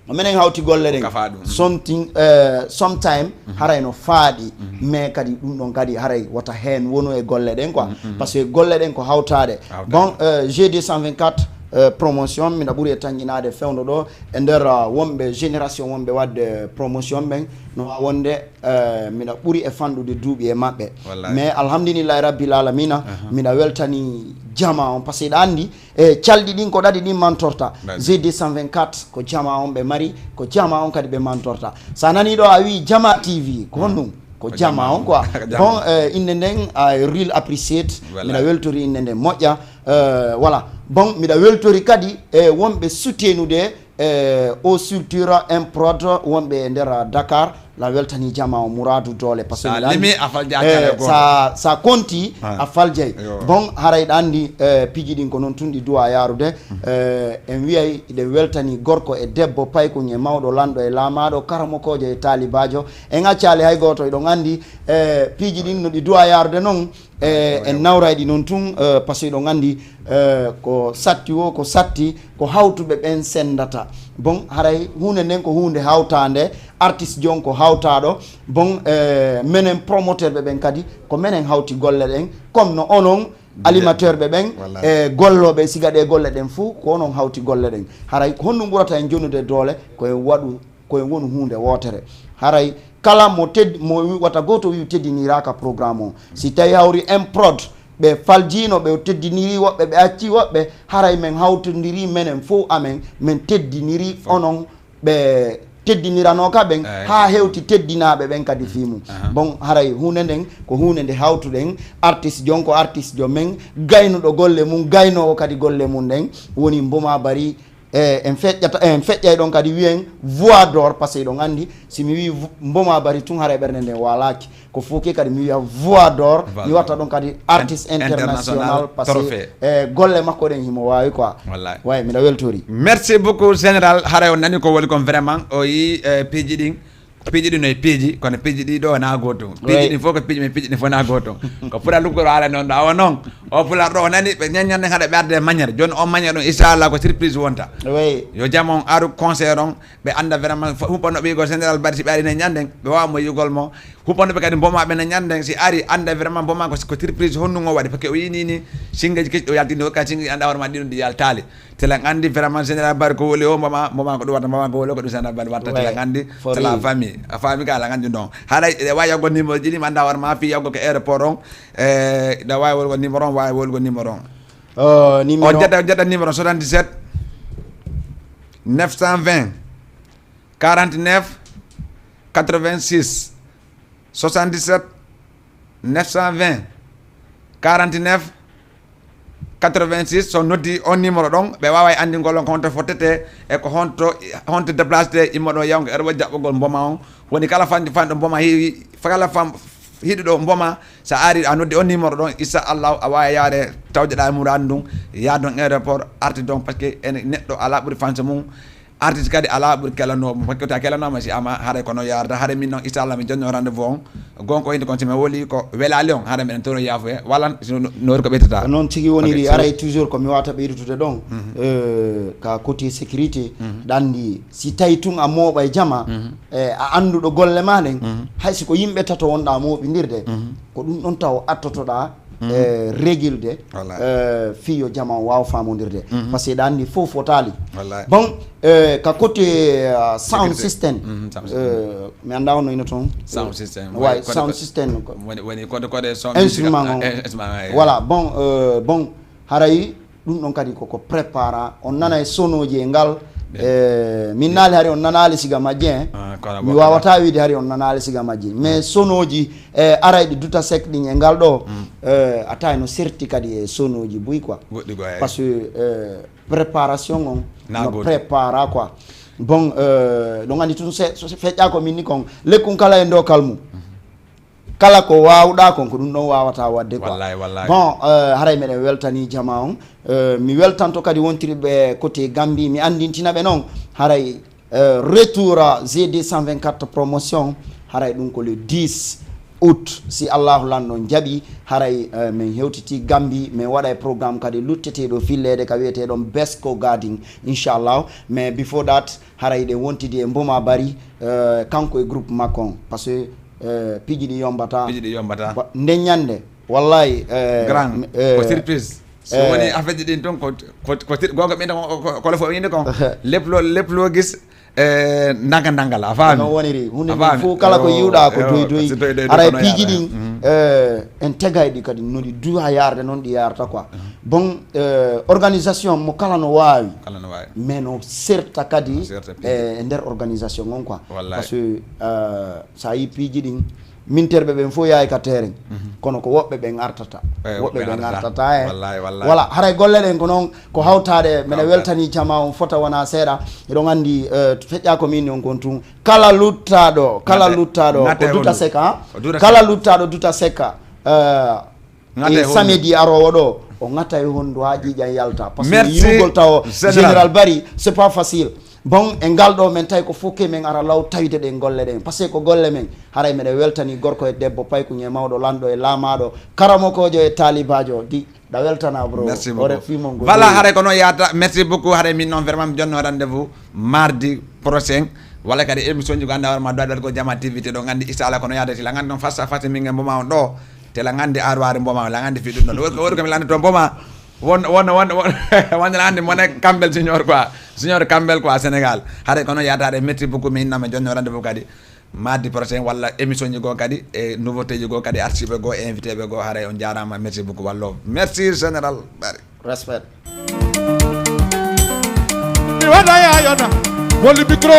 minen hawti golle ɗen. Something, eh, sometime, haray no faaɗi, mais kadi ɗum ɗon kadi haray wota heen wonu e golle ɗen quoi. Parce que golle ɗen ko hawtaade. Bon, eh, Jeu deux cent vingt-quatre, eh, Promotion, miɗa ɓuri e tanƴinaade fewndo ɗo e nder, ah, wonɓe génération wonɓe waɗde promotion ɓen, no waawi wonde, eh, miɗa ɓuri e fanɗude duuɓi e maɓɓe. Mais alhamdulillahi rabbil alamina, miɗa weltani jama on, parce que hiɗa anndi, e calɗi ɗin ko ɗaɗi ɗin mantorta. Jeu deux cent vingt-quatre ko jama on ɓe mari, ko jama on kadi ɓe mantorta. Sa nani ɗo a wi Jama T V, ko honɗum? Ko jama on quoi. Bon, eh, innde nden, I really appreciate. Miɗa weltori innde nden moƴƴa. Eh, voilà. Bon, miɗa weltori kadi e wonɓe soutenude, eh, o structure M Prod wonɓe e nder Dakar. La weltani jama o Mouradu Doole, parce que sa limi a faljay, eh, sa, sa konti a faljay. Bon, haray ɗa anndi, eh, piiji ɗin ko noon tun ɗi duwa yaarude. Eh, en wiyay hiɗen weltani gorko e debbo, paykun e mawɗo, lanɗo e laamaaɗo, karamokoojo e taalibaajo. En accaali hay gooto, hiɗon anndi, eh, piiji ɗin no ɗi duwa yaarude noon. Eh, en nawray ɗi noon tun, eh, parce que hiɗon anndi, eh, ko satti wo, ko satti, ko hawtuɓe ɓen senndata. Bon, haray huunde nden ko huunde hawtaande, artiste jon ko hawtaaɗo. Bon, eh, menen promoteur ɓe ɓen kadi, ko menen hawti golle ɗen, comme no onon animateur ɓe ɓen, eh, gollooɓe, siga ɗe golle ɗen fuu, ko onon hawti golle ɗen. Haray honɗum ɓurata en jonude doole? Ko en waɗu, ko en wonu huunde wootere. Haray kala mo ted-, mo wi-, wata gooto wi'u teddiniraaka programme o. Si tawi hawri M Prod, ɓe faljiino, ɓe teddiniri woɓɓe, ɓe acci woɓɓe, haray men hawtondiri menen fof amen, men teddiniri onon ɓe teddiniranooka ɓen, haa hewti teddinaaɓe ɓen kadi fii mum. Bon, haray huunde nden ko huunde nde hawtuɗen, artiste jon ko artiste jo men, gaynuɗo golle mum, gaynoowo kadi golle mum nden, woni Mboma Bari. E en feƴƴata, en feƴƴay ɗon kadi wiyen voix d'or, parce que ɗon anndi, si mi wii vo-, Mboma Bari tun, haray ɓernde nden waalaaki. Ko fuu ke kadi mi wiya voix d'or, mi watta ɗon kadi artiste international, parce que, eh, golle makko ɗen himo waawi quoi. Wallahi. Way, miɗa weltori. Merci beaucoup, Général. Haray on nani ko woni kon vraiment, o yi, eh, piiji ɗin. Piiji ɗin no e piiji, kono piiji ɗi ɗo na gooto. Piiji ɗin fof ko piiji, mais piiji ɗin fof na gooto. Ko pulaar luggoro haala noon ɗo, awa noon. O pulaar ɗo o nani, ɓe ñaññande haɗa ɓe arde e manière. Jooni on manière ɗon, inchallah, ko surprise wonta. Yo jam on aru concert on, ɓe annda vraiment, humpano ɓe yigol Général Bari, si ɓe ari ne ñanden, ɓe wawa mo yigol mo. Humpano ɓe kadi Mboma ɓe ne ñanden, si ari annda vraiment Mboma ko, ko surprise honɗum o waɗi, parce que o yini ni singeji kecɗi o yaltini, o ka singeji annda hoore ma ɗi ɗum ɗi yaltali. Telen anndi vraiment Général Bari ko woni o, Mboma, Mboma ko ɗum watta, Mboma ko woni o, ko ɗum Général Bari watta. Telen anndi, c'est la famille. A faami ka, ala anndi non. Haɗa e wawi yaggo numéro ji ɗi, mi annda hoore ma fi yaggo ko aéroport on. E, ɗa wawi wolgo numéro on, wawi wolgo numéro on. Oh, numéro. On jetta, jetta numéro soixante-dix-sept neuf cent vingt quarante-neuf quatre-vingt-six. Soixante-dix-sept neuf cent vingt quarante-neuf quatre-vingt-six. So noddi on numéro ɗon, ɓe waaway anndingol on ko honto fottete e ko honto, honto déplacete immo ɗo yawngo erwo jaɓɓogol Mboma on. Woni kala fanɗi fanɗo Mboma heewi, kala fam hiɗuɗo Mboma, so a ari a noddi on numéro ɗon, inchallahu a waawa yaade tawdeɗa e muraadu ndun, yaadon aéroport, artidon, parce que ene neɗɗo ala ɓuri fansa mum. Artiste kadi ala ɓuri kelanoowo mo, parce que ta kelanaama si ama haray kono yarata, haray min noon inchallah mi jonno rendez-vous on. Gonko inde kon si mi woli ko welali on, haray meɗen tono yaafo he, walla si no-, noori ko ɓeytata. Noon tigi woniri, ok, aray toujours ko mi wata ɓeydutude ɗon. Mhm. Euh, ka côté sécurité, mhm, ɗanndi si tawi tun a mooɓa e jama, mhm, e a annduɗo golle ma ɗen, mhm, hay si ko yimɓe tato wonɗa mooɓindirde, mhm, ko ɗum ɗon taw attotoɗa, mhm, e régulde, wallahi, e fii yo jama o waaw faamondirde. Mhm. Parce que ɗa anndi fof fotaali. Wallahi. Bon, e ka côté, euh, sound system, mhm, sound system, euh, mi annda on no ino toon. Sound system. Way, woni sound system ko woni, woni kode, kode sound instrument on. Eh, instrument, eh. Voilà, bon, euh, bon, haray ɗum ɗon kadi koko prépara. On nana e sonoji e ngal. Eh, min naali hari on nanaali siga majji, hein. Ah, kono mi wawata wiide hari on nanaali siga majji. Mais sonoji, eh, arayɗi duta sek ɗin e ngal ɗo, mm, eh, a tawi no serti kadi e sonoji buy quoi. Goɗɗi quoi, eh. Parce que, eh, préparation on na no goɗɗi, prépara quoi. Bon, eh, ɗon andi tun se, se feƴƴa ko min ni kon. Lekkun kala e ndo kalmum. Mhm. Kala ko waawɗa kon, ko ɗum ɗon waawata waɗde quoi. Wallahi, wallahi. Bon, euh, haray meɗen weltani jama on. Euh, mi weltanto kadi wontirɓe côté Gambie, mi anndintina ɓe noon. Haray, euh, retour à G deux cent vingt-quatre promotion, haray ɗum ko le dix août. Si Allahu Lanɗo jaɓi, haray, euh, min hewtiti Gambie, min waɗa e programme kadi lutteteeɗo filleede ka wiyeteeɗon Besco Garden, inchallah. Mais before that, haray ɗen wontidi e Mboma Bari, euh, kanko e groupe makko on. Parce que, euh, piiji ɗi yombata. Piiji ɗi yombata. Ba-, nden ñande, wallahi, euh, grand, m-, euh, ko surprise. So euh, woni affaire ji ɗin tun ko, ko, ko sir-, gonga ɓen ko, ko, ko, ko le fo windi kon. Leplo, leplo gis, euh, ndanga ndangal, a faami? No woniri, hunde a faami? Fof kala ko yiwɗa ko doy doy. Haray piiji ɗin, mhm, euh, en tegay ɗi kadi no ɗi duwa yarde noon ɗi yarata quoi. Mhm. Bon, euh, organisation mo kala no waawi. Kala no waawi. Mais no serta kadi, no serta piiji, e, e nder organisation on quoi. Wallahi. Parce que, euh, sa yi piiji ɗin, minterɓe ɓen fof yahay ka terrain. Mhm. Kono ko woɓɓe ɓen artata. Eh, woɓɓe ɓen artata, eh. Wallahi, wallahi. Voilà, haray golle ɗen ko noon, ko hawtaade, mene weltani jama on fota wona seeɗa. Eɗon anndi, eh, feƴƴa ko min on kon tun. Kala luttaɗo, kala luttaɗo, ko duta seka, kala luttaɗo duta seka. Eh, e samedi arowo ɗo, o ŋata e hondu haa ƴiiƴan yalta. Parce que yiwgol taw Général Bari, c'est pas facile. Bon, e ngal ɗo men tawi ko fof ke men ara law tawide ɗen golle ɗen. Parce que ko golle men, haray meɗen weltani gorko e debbo, paykuñe mawɗo, lanɗo e laamaaɗo, karamokoojo e taalibaajo. Di, ɗa weltana, bro. Merci beaucoup. Voilà, haray ko noon yahata. Merci beaucoup. Haray min noon vraiment mi jonno rendez-vous mardi prochain. Walla kadi émission ji ko annda hoore ma doit ko Jama T V te ɗo nganndi, inchallah, ko noon yahata. Tila nganndi noon face à face min e Mboma on ɗo. Tila nganndi arware Mboma, la nganndi fi ɗum ɗon. Woni ko, woni ko mi lanndito Mboma. Won, won, won, won, won la anndi mo ne Campbell Junior quoi. Junior Campbell quoi, Sénégal. Haray ko noon yahata. Merci beaucoup. Mi innama jonno rendez-vous kadi mardi prochain, walla émission ji goo kadi, e nouveauté ji goo kadi, archive goo, invité ɓe goo. Haray on jaaraama, merci beaucoup, wallo. Merci Général Bari. Respect. Mi waɗa yayona, woli micro.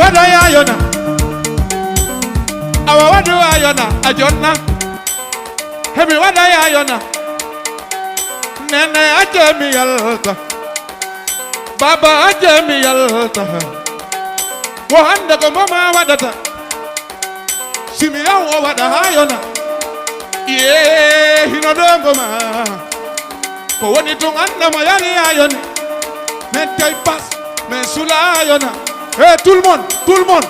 Waɗa ya yona. Awa waɗu a yona a jonna. Hemi waɗa ya yona. Nene acce mi yalta. Baba acce mi yalta. Wo hande ko mbo ma waɗata. Simi yaw o waɗa ha yona. Iye hino ɗo ngo ma. Ko woni tun annama yali a yoni. Men tay pas, men sula a yona. Hey, tout le monde, tout le monde.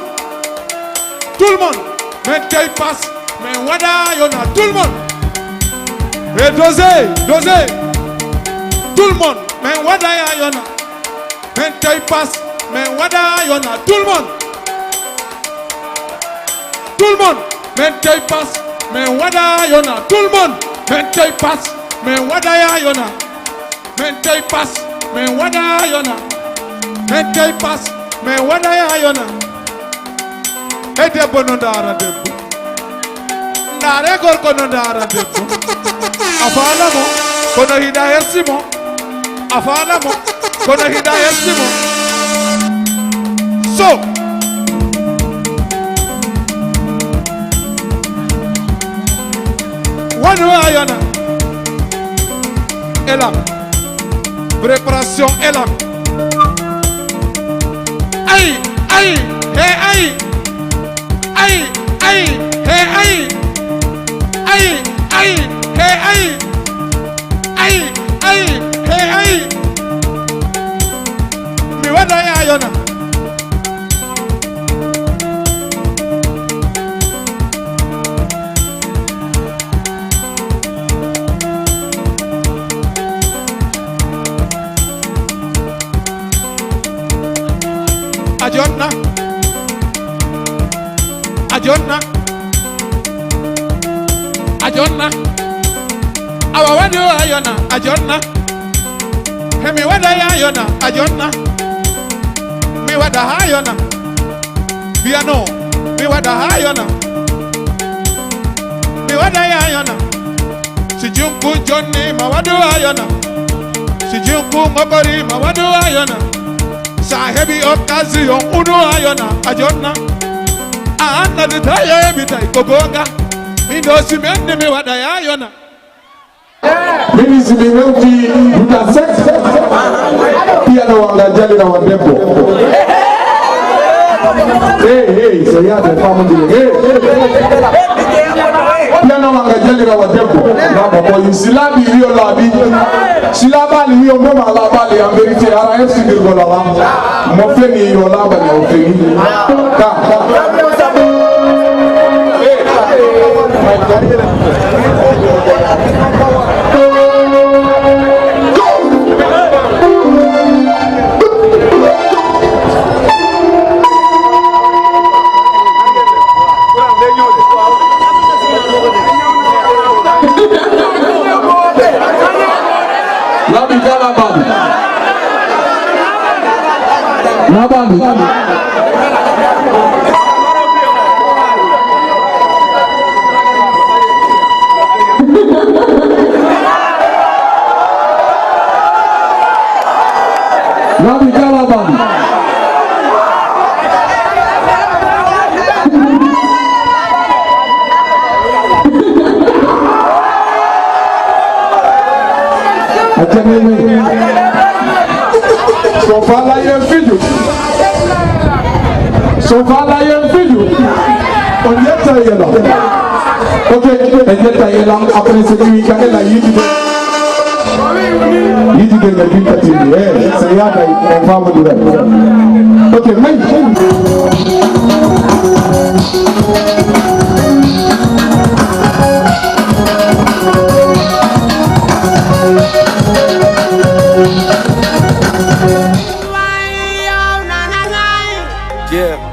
Tout le monde, men tay pas, men waɗa a yona. Tout le monde. Hey, dosé, dosé. Tout le monde, men waɗa a yona. Men tay pas, men waɗa a yona. Tout le monde. Tout le monde, men tay pas, men waɗa a yona. Tout le monde, men tay pas, men waɗa a yona. Men tay pas, men waɗa a yona. Men tay pas, men waɗa a yona. E debbo no ndaara debbo. Ndaare gorko no ndaara debbo. A faala mo, kono hiɗa hersi mo. A faala mo, kono hiɗa hersi mo. So. Waɗu a yona. Elam. Préparation Elam. Ay, ay, hey, ay. Ay, ay, hey, ay. Ay, ay, hey, ay. Ay, ay, hey, ay. Mi waɗa ya yona. A jonna. A jonna. A jonna. Awa waɗu a yona. A jonna. Hemi waɗa ya yona. A jonna. Mi waɗa ha yona. Piano. Mi waɗa ha yona. Mi waɗa ya yona. Si junku jonni ma waɗu a yona. Si junku ngokori ma waɗu a yona. Sa heɓi occasion unu a yona a jonna. A annadi ta yeɓi tay ko gonga. Min ɗo si menni mi waɗa ya yona. Mini si mi wewti buta sek. Piano wanga jalira wa debbo. Hey, hey, so yaade famondire. Hey, hey. Piano wanga jalira wa debbo. Naba boy, si laaɓi wiyo laaɓi. Si laaɓaali wiyo mboma laaɓaali. En vérité, ara hefsindirgol ala. Mo feni yo laaɓani o feni. Ka. Laaɓi ka laaɓaali. Laaɓaali. Laaɓi ka laaɓaali. A janini. So fala yen fiju. So fala yen fiju. On yetta yela. Ok, en yetta yela. Après c'est lui qui a la yitide. Yitide na binta tini. Eh, c'est yada on femme du rêve. Ok, may. Yeah.